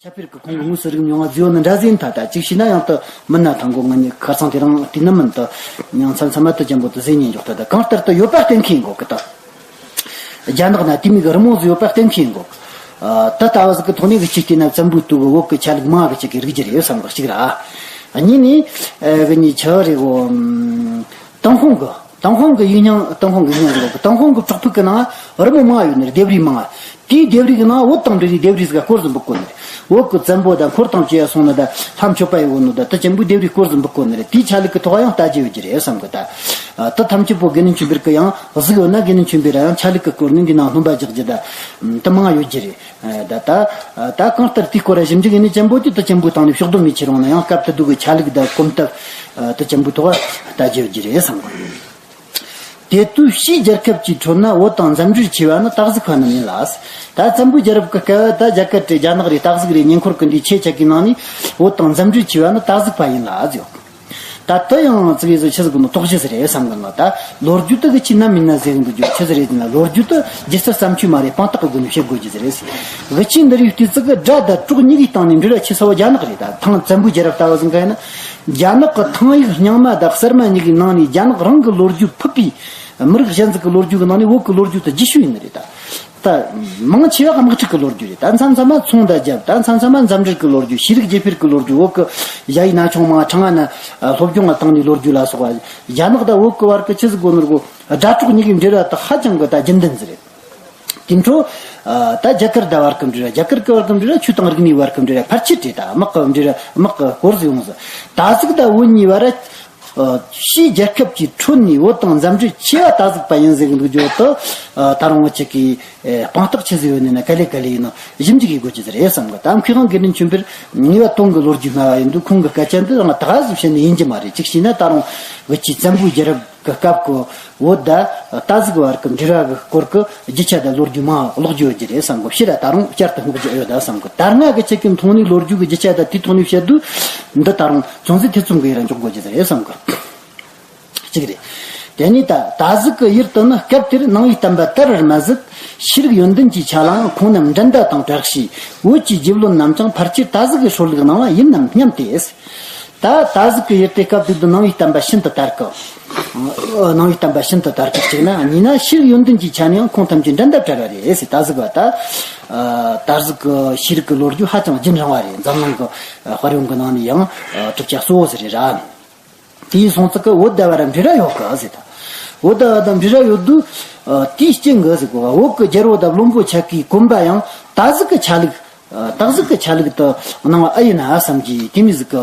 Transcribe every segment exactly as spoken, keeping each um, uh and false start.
ཁྱད་པར་གྱི་ཁོང་གི་དངོས་སུ་རིག་མྱོང་བ་ཟིག་ཡོད་ན་འདྲ་ཟིན་ཐ་ད་ཅིག་ཤེས་ན་ཡང་ད་མིན་ན་ཐང་གོ་ང་ནི་ཁ་སང་དེ་རིང་དེ་ནི་མིན་ད་ཡང་མཚམས་མཚམས་མ་ད་ཅན་པོ་ད་ཟིན་ཉན་འཇོག་ད་ད་གང་ལྟར་ད་ཡོད་པ་གཏན་འཁེལ་ཡིན་གོ་གི་ད། རྒྱ་ནག་ན་དེ་མིག་རི་མོ་ཟིག་ཡོད་པ་གཏན་འཁེལ་ཡིན་གོ། ད་ལྟ་བ་ཟིག་གི་ཐོག་ནས་གི་ཅིག་བལྟས་ན་བཙན་པོའི་དུས་གི་བོད་གི་ཆ་ལུགས་མང་གི་ཅིག་གི་རིག་རྒྱུ་རེད་བསམ་གི་གཅིག་ར། གཉིས་ནི་གི་གཉིས་ཆ་རེད་གོ། ཏུན་ཧོང་གི་ཏུན་ཧོང་གི་ཡིག་རྙིང་ཏུན་ཧོང་གི་ཡིག་རྙིང་ཟིག་གི་ཏུན་ཧོང་གི་བྲག་ཕུག་གི་ནང་རི་མོ་མང་ཡོད་ནི་རེད། ལྡེབས་རིས་མང་། དེའི་ལྡེབས་རིས་གི་ནང་བོད་དང་འབྲེལ་བའི་ལྡེབས་རིས་ཟིག་ག་སྐོར་ཟིག་འབུད་གོ་ནི་རེད། བོད་གི་བཙན་པོ་དང་འཁོར་དང་བཅས་སོང་ནི་ད་ལྷ་མཆོད་པ་ཡི་བོ་ནི་ད་ད་ཅན་པོའི་ལྡེབས་རིས་སྐོར་ཟིག་འབུད་གོ་ནི་རེད། དེའི་ཆ་ལུགས་གི་ཐོག་ཡང་ལྟ་རྒྱུ་ཡོད་རྒྱུ་རེད་བསམ་གི་ད། ད་ཐམས་ཅད་པོ་དགེ་འདུན་ཆོས་འཕེལ་གི་ཡང་གཟིགས་ཡོད་ན་དགེ་འདུན་ཆོས་འཕེལ་ར་ཡང་ཆ་ལུགས་གི་སྐོར་ནས་འདི་ནང་སྣོན་པ་རྒྱག་རྒྱུ་ད་ད་མང་ཡོད་རྒྱུ་རེད། ད་ད་ད་གང་ལྟར་དེའི་སྐོར་ར་ཞིབ་འཇུག་ཡིན་ནི་ཅན་པོ་དེ་ད་ཅན་པོའི་སྟེང་ནས་ཕྱོགས་བསྡོམས་མི་ཆེ་རུང་ན་ཡང་སྐབས་དེ་དུས་གི་ཆ་ལུགས་ད་གོམ་སྟབས་ད་ཅན་པོའི་ཐོག་ལྟ་རྒྱུ་ཡོད་རྒྱུ་རེད་བསམ་གི། དེ་དུས་ཕྱིའི་རྒྱལ་ཁབ་ཀྱི་ཁྲོད་ན་བོད་དང་མཛའ་འབྲེལ་ཆེ་བ་ནི་སྟག་གཟིག་པ་རྣམས་ཡིན་ལ། ད་བཙན་པོའི་རྒྱལ་རབས་ཀྱི་སྐབས་ད་རྒྱ་གར་རེད་རྒྱ་ནག་རེད་སྟག་གཟིག་རེད་ཉེ་འཁོར་གྱི་འདིའི་ཆེ་ཆ་གི་ནང་ནས་བོད་དང་མཛའ་འབྲེལ་ཆེ་བ་ནི་སྟག་གཟིག་པ་ཡིན་ལ་ཟེར། ད་དུ་ཡང་ཙི་གེ་ཟིག་ཆི་ཟིག་གི་ནི་དོགས་གཞི་ཟིག་རེད་བསམ་གི་ནི་ད་ལོ་རྒྱུས་དུ་གི་ཆི་ནམ་ཡིན་ན་ཟེར་གི་འདུག་རྒྱུ་ཆི་ཟིག་རེད་ཟེར་ན་ལོ་རྒྱུས་དུ་སྒྱུ་རྩལ་བརྩམས་ཆོས་མ་རེད། དཔང་རྟགས་གི་སྒོ་ནས་བཤད་དགོས་རྒྱུ་ཟིག་རེད་ཟེར། གི་ཆི་འདི་རིགས་བལྟས་ཙི་གི་སྒྲ་དང་གྲོགས་གཉིས་ཀྱི་སྟེང་ནས་འབྲེལ་བ་ཆེ་ས་བོ་རྒྱ་ནག་རེད། ད་ཐང་བཙན་པོའི་རྒྱལ་རབས་ལྟ་བུ་ཟིག་གི་ཡིན་ན། རྒྱ་ནག་གི་ཐང་ཡིག་རྙིང་མ་དང་གསར་མ་གཉིས་ཀྱི་ནང་ནས་རྒྱ་ནག་རང་གི་ལོ་རྒྱུས་ཕུད་པའི་མི་རིགས་གཞན་ཟིག་གི་ལོ་རྒྱུས་ཀྱི་ནང་ནས་བོད་ཀྱི་ལོ་རྒྱུས་དེ་རྒྱུས་ཤོས་ཡིན་ནི་རེད་ད། ད་མང་ཆེ་བ་དམག་འཁྲུག་གི་ལོ་རྒྱུས་རེད། ད་མཚམས་མཚམས་མ་ཚོང་དང་རྒྱབ། ད་མཚམས་མཚམས་མ་མཛའ་འབྲེལ་གྱི་ལོ་རྒྱུས། ཤེས་རིག་བརྗེ་སྤེལ་གྱི་ལོ་རྒྱུས། བོད་ཀྱི་ཞ་ཡི་ན་ཆུང་མ་ཁྲང་ང་ན་སློབ་སྦྱོང་ལ་བཏང་ནས་ལོ་རྒྱུས་ལ་སོགས་པ། རྒྱ་ནག་དང་བོད་ཀྱི་བར་གྱི་ཆི་ཟིག་གོ་ནོར་གོ་སྒྲ་གྲོགས་གཉིས་ཀྱི་འབྲེལ་བ་དེ་ཧ་ཅང་གི་ད་རྒྱུན་ལྡན་ཟིག་རེད། དེ་འཕྲོ། ད་རྒྱ་གར་དང་བར་གྱི་འབྲེལ་བ། རྒྱ་གར་གྱི་བར་གྱི་འབྲེལ་བ། ཆོས་དང་རིག་གནས་བར་གྱི་འབྲེལ་བ་ཕལ་ཆེར་རེད། ད་དམག་གི་འབྲེལ་བ་དམག་གི་སྐོར་ཟིག་ཡོང་ཟིག་ད་ཟིག་ད་བོད་གཉིས་བར། ཕྱིའི་རྒྱལ་ཁབ་ཀྱི་ཁྲོད་ནས་བོད་དང་མཛའ་འབྲེལ་ཆེ་བ་སྟག་གཟིག་པ་ཡིན་ཟེར་གི་འདུག་རྒྱུ་དུ། ད་རུང་བོད་ཅིག་གིས་དཔང་རྟགས་ཆི་ཟིག་ཡོད་ནས་ན་ག་ལེ་ག་ལེ་ཡིན་ནོ་ཞིབ་འཇུག་གི་དགོས་ཀྱི་ཟིག་རེད་བསམ་གི། ད་མཁས་དབང་དགེ་འདུན་ཆོས་འཕེལ་ངེས་པ་དོན་གི་ལོ་རྒྱུས་སྨྲ་བ་ཡིན་དུས་ཁོང་གི་སྐད་ཆ་འདི་རང་ད་ག་ཟིག་བཤད་ནས་ཡིན་གྱི་མ་རེད། ཅིག་བྱས་ན་ད་རུང་བོད་ཀྱི་བཙན་པོའི་རྒྱལ་རབས་གི་སྐབས་ཀྱི་བོད་ད་སྟག་གཟིག་བར་གྱི་འབྲེལ་བ་གི་སྐོར་གྱི་རྒྱུ་ཆ་དང་ལོ་རྒྱུས་མང་ཀློག་རྒྱུ་ཡོད་རྒྱུ་རེད་བསམ་གི། ཕྱིར་ར་ད་རུང་བསྐྱར་དུ་སྔོག་རྒྱུ་ཡོད་ད་བསམ་གི། ད་སྔ་གི་ཆེད་ཀྱི་མཐོང་ནས་ལོ་རྒྱུས་ཀྱི་རྒྱུ་ཆ་དང་དེའི་ཐོག་ནས་བཤད་དུས་འདི་ད་རུང་ཅུང་ཟད་ཐེ་ཚོམ་གི་ཡི་ར་འཇོག་དགོས་རྒྱུ་རེད་བསམ་གི། གཅིག་རེད། དེ་ནས་ད་སྟག་གཟིག་གི་ཡུལ་དུ་ནི་སྐབས་དེར་ནང་པའི་བསྟན་པ་དར་བར་མ་ཟད། ཤེས་རིག་ཡོན་ཏན་གྱི་ཆ་ལའང་ཁོང་རྣམས་འགྲན་ཟླ་དང་བྲལ་ཞིང་བོད་ཀྱི་རྗེ་བློན་རྣམས་ཀྱང་ཕལ་ཆེར་སྟག་གཟིག་གི་སྲོལ་ལུགས་ནང་ལ་ཡིན་ནམ་སྙམ་སྟེ། ད་སྟག་གཟིག་གི་ཡུལ་དེ་སྐབས་དེ་དུ་ནང་པའི་བསྟན་པ་ཤིན་ཏུ་དར་གི། ནང་པའི་བསྟན་པ་ཤིན་ཏུ་དར་གི་གཅིག་ན། གཉིས་ན་ཤེས་རིག་ཡོན་ཏན་གྱི་ཆ་ནས་ཡང་ཁོང་ཐམས་ཅད་འགྲན་ཟླ་བྲལ་བ་རེད་ཟེར། སྟག་གཟིག་པ་ད། སྟག་གཟིག་གི་ཤེས་རིག་གི་ལོ་རྒྱུས་ཧ་ཅང་རྒྱུན་རིང་བ་རེད། འཛམ་གླིང་གི་དཔལ་ཡོན་གི་ནང་ནས་ཡང་གྲུབ་ཆ་གཙོ་བོ་ཟིག་རེད་ར། དེའི་སོང་ཙི་གི་བོད་ཟླ་བ་ར་འབྲེལ་བ་ཡོད་གི་ཟེར་ད། བོད་ཟླ་བ་དང་འབྲེལ་བ་ཡོད་དུས། དེའི་རྐྱེན་གི་ཟེར་གོ་བ་བོད་གི་རྒྱལ་པོ་དང་བློན་པོ་ཆ་གིས་གོམ་པ་ཡང་སྟག་གཟིག་གི་ཆ་ལུགས། སྟག་གཟིག་གི་ཆ་ལུགས་དུ་སྣང་བ་ཨེ་ཡིན་ན་བསམ་གྱི་དེ་མི་ཟིག་གི་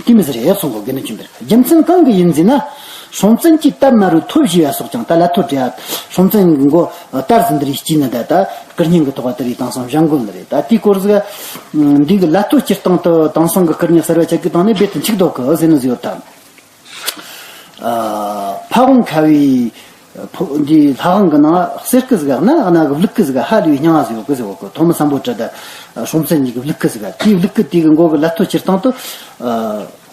དེ་མི་ཟིག་རེད་གསུང་གོ་དགེ་འདུན་ཆོས་འཕེལ། རྒྱུ་མཚན་གང་གི་ཡིན་ཟེར་ན། སྲོང་བཙན་གྱིས་སྟབས་མ་རུ་ཐོ་བཞེས་པ་སོགས་ཀྱང་ད་ལ་ཐོ་བྲིས་པ། སྲོང་བཙན་མགོ་དར་ཟིན་འདི་རིགས་སྐྱིད་ནི་ད་ད་སྐུ་སྙིང་གི་ཐོག་དེ་རིགས་དེང་སང་བཞེངས་དགོས་ནི་རེད། ད་དེའི་སྐོར་ཟིག་འདི་གི་ལ་ཐོ་སྤྱིར་བཏང་དུ་དེང་སང་གི་སྐུ་སྙིང་གསར་བ་ཆ་གི་སྟེང་ནས་རྦད་དེ་འཆུག་འདུག་གི་ཟེར་ནི་ཟིག་ཡོད་ད། ཕ་བོང་ཁ་བའི་འདི་ལྷ་ཁང་གི་ནང་གསེར་སྐུ་ཟིག་གནའ་གནའ་གི་བླུགས་སྐུ་ཟིག་ཧ་ལས་པའི་སྙིང་བ་ཟིག་ཡོད་གི་ཟེར་གོ་གི། ཐོན་མི་སམ་བྷོ་ཊ་དང་སྲོང་བཙན་གཉིས་ཀྱི་བླུགས་སྐུ་ཟིག་དེའི་བླུགས་སྐུ་དེ་གི་མགོ་གི་ལ་ཐོ་སྤྱིར་བཏང་དུ།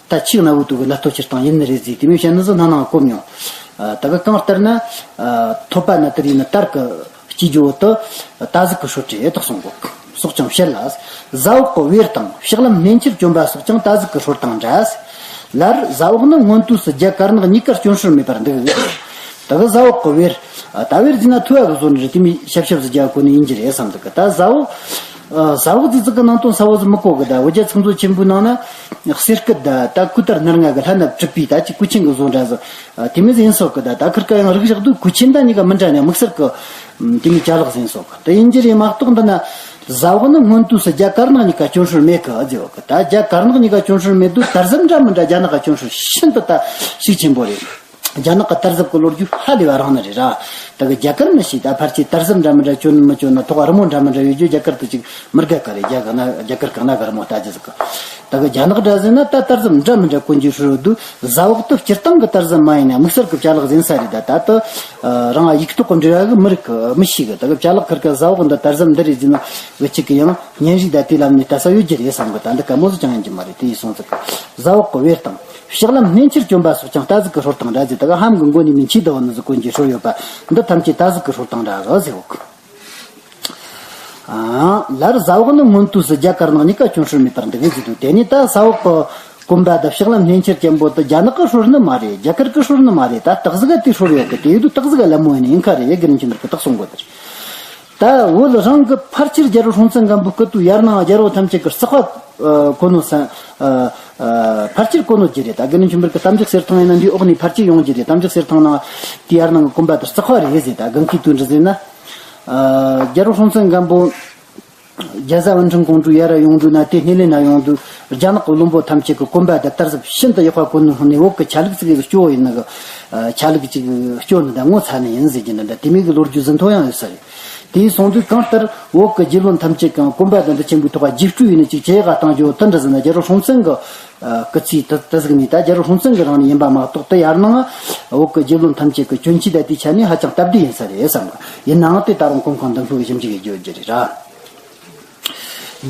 ད་ཆེས་གནའ་བོའི་དུས་ཀྱི་ལ་ཐོ་སྤྱིར་བཏང་ཡིན་ནི་རེད་ཟེར་དེ་མོ་བཤད་ནི་ཟིག་སྣང་སྣང་གོ་མྱོང་། ད་གི་གང་ལྟར་ན། ཐོད་པ་ན་དེ་རིགས་ནི་དར་གི། སྐྱེ་རྒྱུ་བོ་དུ་སྟག་གཟིག་གི་སྲོལ་རེད་དོ་གསུང་གོ། སོགས་ཀྱང་བཤད་ལ། ཟ་འོག་གི་བེར་དང་ཕྱག་ལམ་སྣེ་འཁྱིལ་གྱོན་པ་སོགས་ཀྱང་སྟག་གཟིག་གི་སྲོལ་དང་འདྲ། ལར་ཟ་འོག་ནི་སྔོན་དུས་སུ་རྒྱ་དཀར་ནག་གཉིས་ཀར་སྐྱོན་སྲོལ་མེད་པར་འདུག་ད་གི་ཟ་འོག་གི་བེར། ད་བེར་ཟེར་ན་ཐུ་བ་གི་བཟོ་ནི་རེད། དེ་མི་ཤབ་ཤབ་ཟིག་རྒྱག་གོ་ནི་ཡིན་གྱི་རེད་བསམ་འདུག་གི། ད་ཟ་འོག་ཟ་འོག་ཟིག་ཟིག་གི་ནང་དོན་ས་བོ་ཟིག་མི་གོ་གི། ད་འོ་རྒྱལ་ཚོགས་མཛོད་ཆེན་པོའི་ནང་ན་གསེར་སྐུ་ད་ད་སྐུ་དར་སྣར་ལྔ་གི་ལྷ་ནག་གྲུབ་པའི་ད་ཅིག་སྐུ་ཆེན་གི་བཟོ་འདྲ་ཟིག་དེ་མི་ཟིག་ཡིན་སོག་གི། ད་ད་ཁིར་ཀ་ཡང་རིགས་རག་དུས་སྐུ་ཆེན་ད་གཉིས་ཀ་མི་འདྲ་ནས་དམིགས་བསལ་གི། དེ་མི་ཅ་ལག་ཟིན་སོག་གི། ད་ཡིན་གྱི་རེད་མ་གཏོགས་འདི་ན་ཟ་འོག་ནི་སྔོན་དུས་སུ་རྒྱ་དཀར་ནག་གཉིས་ཀ་སྐྱོན་སྲོལ་མེད་གི་ཟེར་བ་གི། ད་རྒྱ་དཀར་ནག་གཉིས་ཀ་སྐྱོན་སྲོལ་མེད་དུས་དར་ཟབ་འདྲ་མི་འདྲ་རྒྱ་ནག་ག་སྐྱོན་སྲོལ་ཤིན་ཏུ་ད་ཤུགས་ཆེན་པོ་རེད། རྒྱ་ནག་གི་དར་ཟབ་གི་ལོ་རྒྱུས་ཧ་ལས་པ་རིང་ནི་རེད་ར། ད་གི་རྒྱ་གར་མི་ཤེས། ད་ཕལ་ཆེར་དར་ཟབ་འདྲ་མི་འདྲ་གྱོན་མི་གྱོན་ན་ཐོག་རི་མོ་འདྲ་མི་འདྲ་ཡོད་རྒྱུ་རྒྱ་གར་དུ་ཅིག་མི་དགའ་ག་རེད། རྒྱ་གར་ན་རྒྱ་གར་གང་ན་ག་རི་མོ་ལྟ་རྒྱུ་ཟིག་གི། ད་གི་རྒྱ་ནག་འདྲ་ཟིན་ན་ད་དར་ཟབ་འདྲ་མི་འདྲ་གོན་རྒྱུ་ཧྲུལ་འདུག་ཟ་འོག་ཏུ་སྤྱིར་བཏང་གི་དར་ཟབ་མ་ཡིན་ན་དམིགས་བསལ་གི་ཅ་ལག་ཟིན་ས་རེད། ད་ད་ད་རང་ཡིག་ཐོག་གི་འབྲེལ་བ་གི་མི་རིགས་གི་མི་ཤེས་གི། ད་གི་ཅ་ལག་ཁིར་ཀ་ཟ་འོག་འདི་དར་ཟབ་འདི་རེད་ཟིན་ན་གི་ཅིག་གི་ཡང་བརྙན་རིས་ད་དེ་ལམ་ནས་ལྟ་ས་ཡོད་རྒྱུ་རེད་བསམ་གི། ད་འདི་ག་མོ་ཟིག་ཅང་ཡིན་གྱི་མ་རེད། དེ་ཡིན་སོང་ཙི་གི་ཟ་འོག་གི་བེར་དང་། ཕྱག་ལམ་སྣེ་འཁྱིལ་གྱོན་པ་སོགས་ཀྱང་སྟག་གཟིག་གི་སྲོལ་དང་འདྲ་ཟེར། ད་ག་ཧམ་གི་མགོ་ནས་མི་འཆི་ཟླ་བ་ནི་ཟིག་གོན་གྱི་སྲོལ་ཡོད་པ་འདི་ཐམས་ཅད་སྟག་གཟིག་གི་སྲོལ་དང་འདྲ་གི་ཟེར་འོག་ཨང་། ལར་ཟ་འོག་ནི་སྔོན་དུས་སུ་རྒྱ་དཀར་ནག་གཉིས་ཀ་སྐྱོན་ཧྲུལ་མེད་པར་འདུག་གི་ཟེར་འདུག་དེ་ནས་ད་ཟ་འོག་གི་གོམ་པ་དང་ཕྱག་ལམ་སྣེ་འཁྱེར་ཅན་པོ་དེ་རྒྱ་ནག་གི་ཧྲུལ་ནི་མ་རེད། རྒྱ་གར་གི་ཧྲུལ་ནི་མ་རེད། ད་སྟག་གཟིག་ག་དེ་ཧྲུལ་ཡོད་གི། དེ་ཡོད་དུས་སྟག་གཟིག་ག་ལད་མོ་ཡིན་ནི་ཡིན་ཁ་རེད། ཡ་དགེ་འདུན་ཆོས་འཕེལ་གི་སྟག་གསུང་གོ་དེ་རེད། ད་བོད་རང་གི་ཕལ་ཆེར་རྒྱལ་པོ་སྲོང་བཙན་སྒམ་པོའི་སྐུ་དུས་ཡར་ནང་རྒྱལ་པོ་ཐམས་ཅད་ཀྱི་རྩིག་པ་གོ་ནོ་ས། ཕལ་ཆེར་གོ་ནོ་ཅི་རེད། ད་དགེ་འདུན་ཆོས་འཕེལ་གྱི་གཏམ་རྒྱུད་གསེར་ཐང་ཡིན་ན་འདིའི་འོག་ནས་ཕལ་ཆེར་ཡོང་རྒྱུ་རེད། གཏམ་རྒྱུད་གསེར་ཐང་ནང་དེ་ཡར་ནང་གི་གོམ་པ་དེ་རྩིག་པ་རེད་ཟེར། ད་དགེ་མཁས་དུས་འདྲི་ཟེར་ན། རྒྱལ་པོ་སྲོང་བཙན་སྒམ་པོ་རྒྱ་བཟའ་བན་ཁྲིན་ཀོང་ཀྲུའུ་ཡར་ཡོང་དུས་ན། དེ་སྣེ་ལེན་ན་ཡོང་དུས་རྒྱ་ནག་གི་བློན་པོ་ཐམས་ཅད་ཀྱི་གོམ་པ་དེ་དར་ཟབ་ཤིན་ཏུ་ཡག་པ་གོ་ནོ་ནས་བོད་ཀྱི་ཆ་ལུགས་ཅིག་གི་སྐྱོ་བོ་ཡིན་ནི་གི། ཆ་ལུགས་ཅིག་སྐྱོ་ནི་ད་ངོ་ཚ་ནི་ཡིན་ཟེར་གྱི་ནི་འདྲ། དེ་མིན་གྱི་ལོ་རྒྱུས་ཟིན་ཐོ་ཡང་ཡོད་ས་རེད། དེ་སོང་དུས་གང་ལྟར་བོད་ཀྱི་རྒྱལ་བློན་ཐམས་ཅད་ཀྱང་གོམ་པ་དེ་འདི་ཆེན་པོའི་ཐོག་རྒྱས་སྤྲོས་ཡིན་ནི་ཅིག་ཇེ་ཡག་གཏང་རྒྱུ་དེ་འདྲ་ཟིན་ན། རྒྱལ་པོ་སྲོང་བཙན་གྱི་སྐུ་ཚེ་དེ་དེ་ཟིག་ནས་ད་རྒྱལ་པོ་སྲོང་བཙན་གྱི་རིང་ནས་ཡིན་པ་མ་གཏོགས། དེ་ཡར་ནང་བོད་ཀྱི་རྒྱལ་བློན་ཐམས་ཅད་ཀྱི་གྱོན་ཆས་དང་དེའི་ཆ་ནས་ཧ་ཅང་སྟབས་བདེ་ཡིན་ས་རེད་བསམ་གི། ཡིན་ནའང་དེ་ད་རུང་གོམ་གང་མདུན་སྤོས་ཞིབ་འཇུག་གི་རྒྱུ་རྒྱུ་རེད་ར།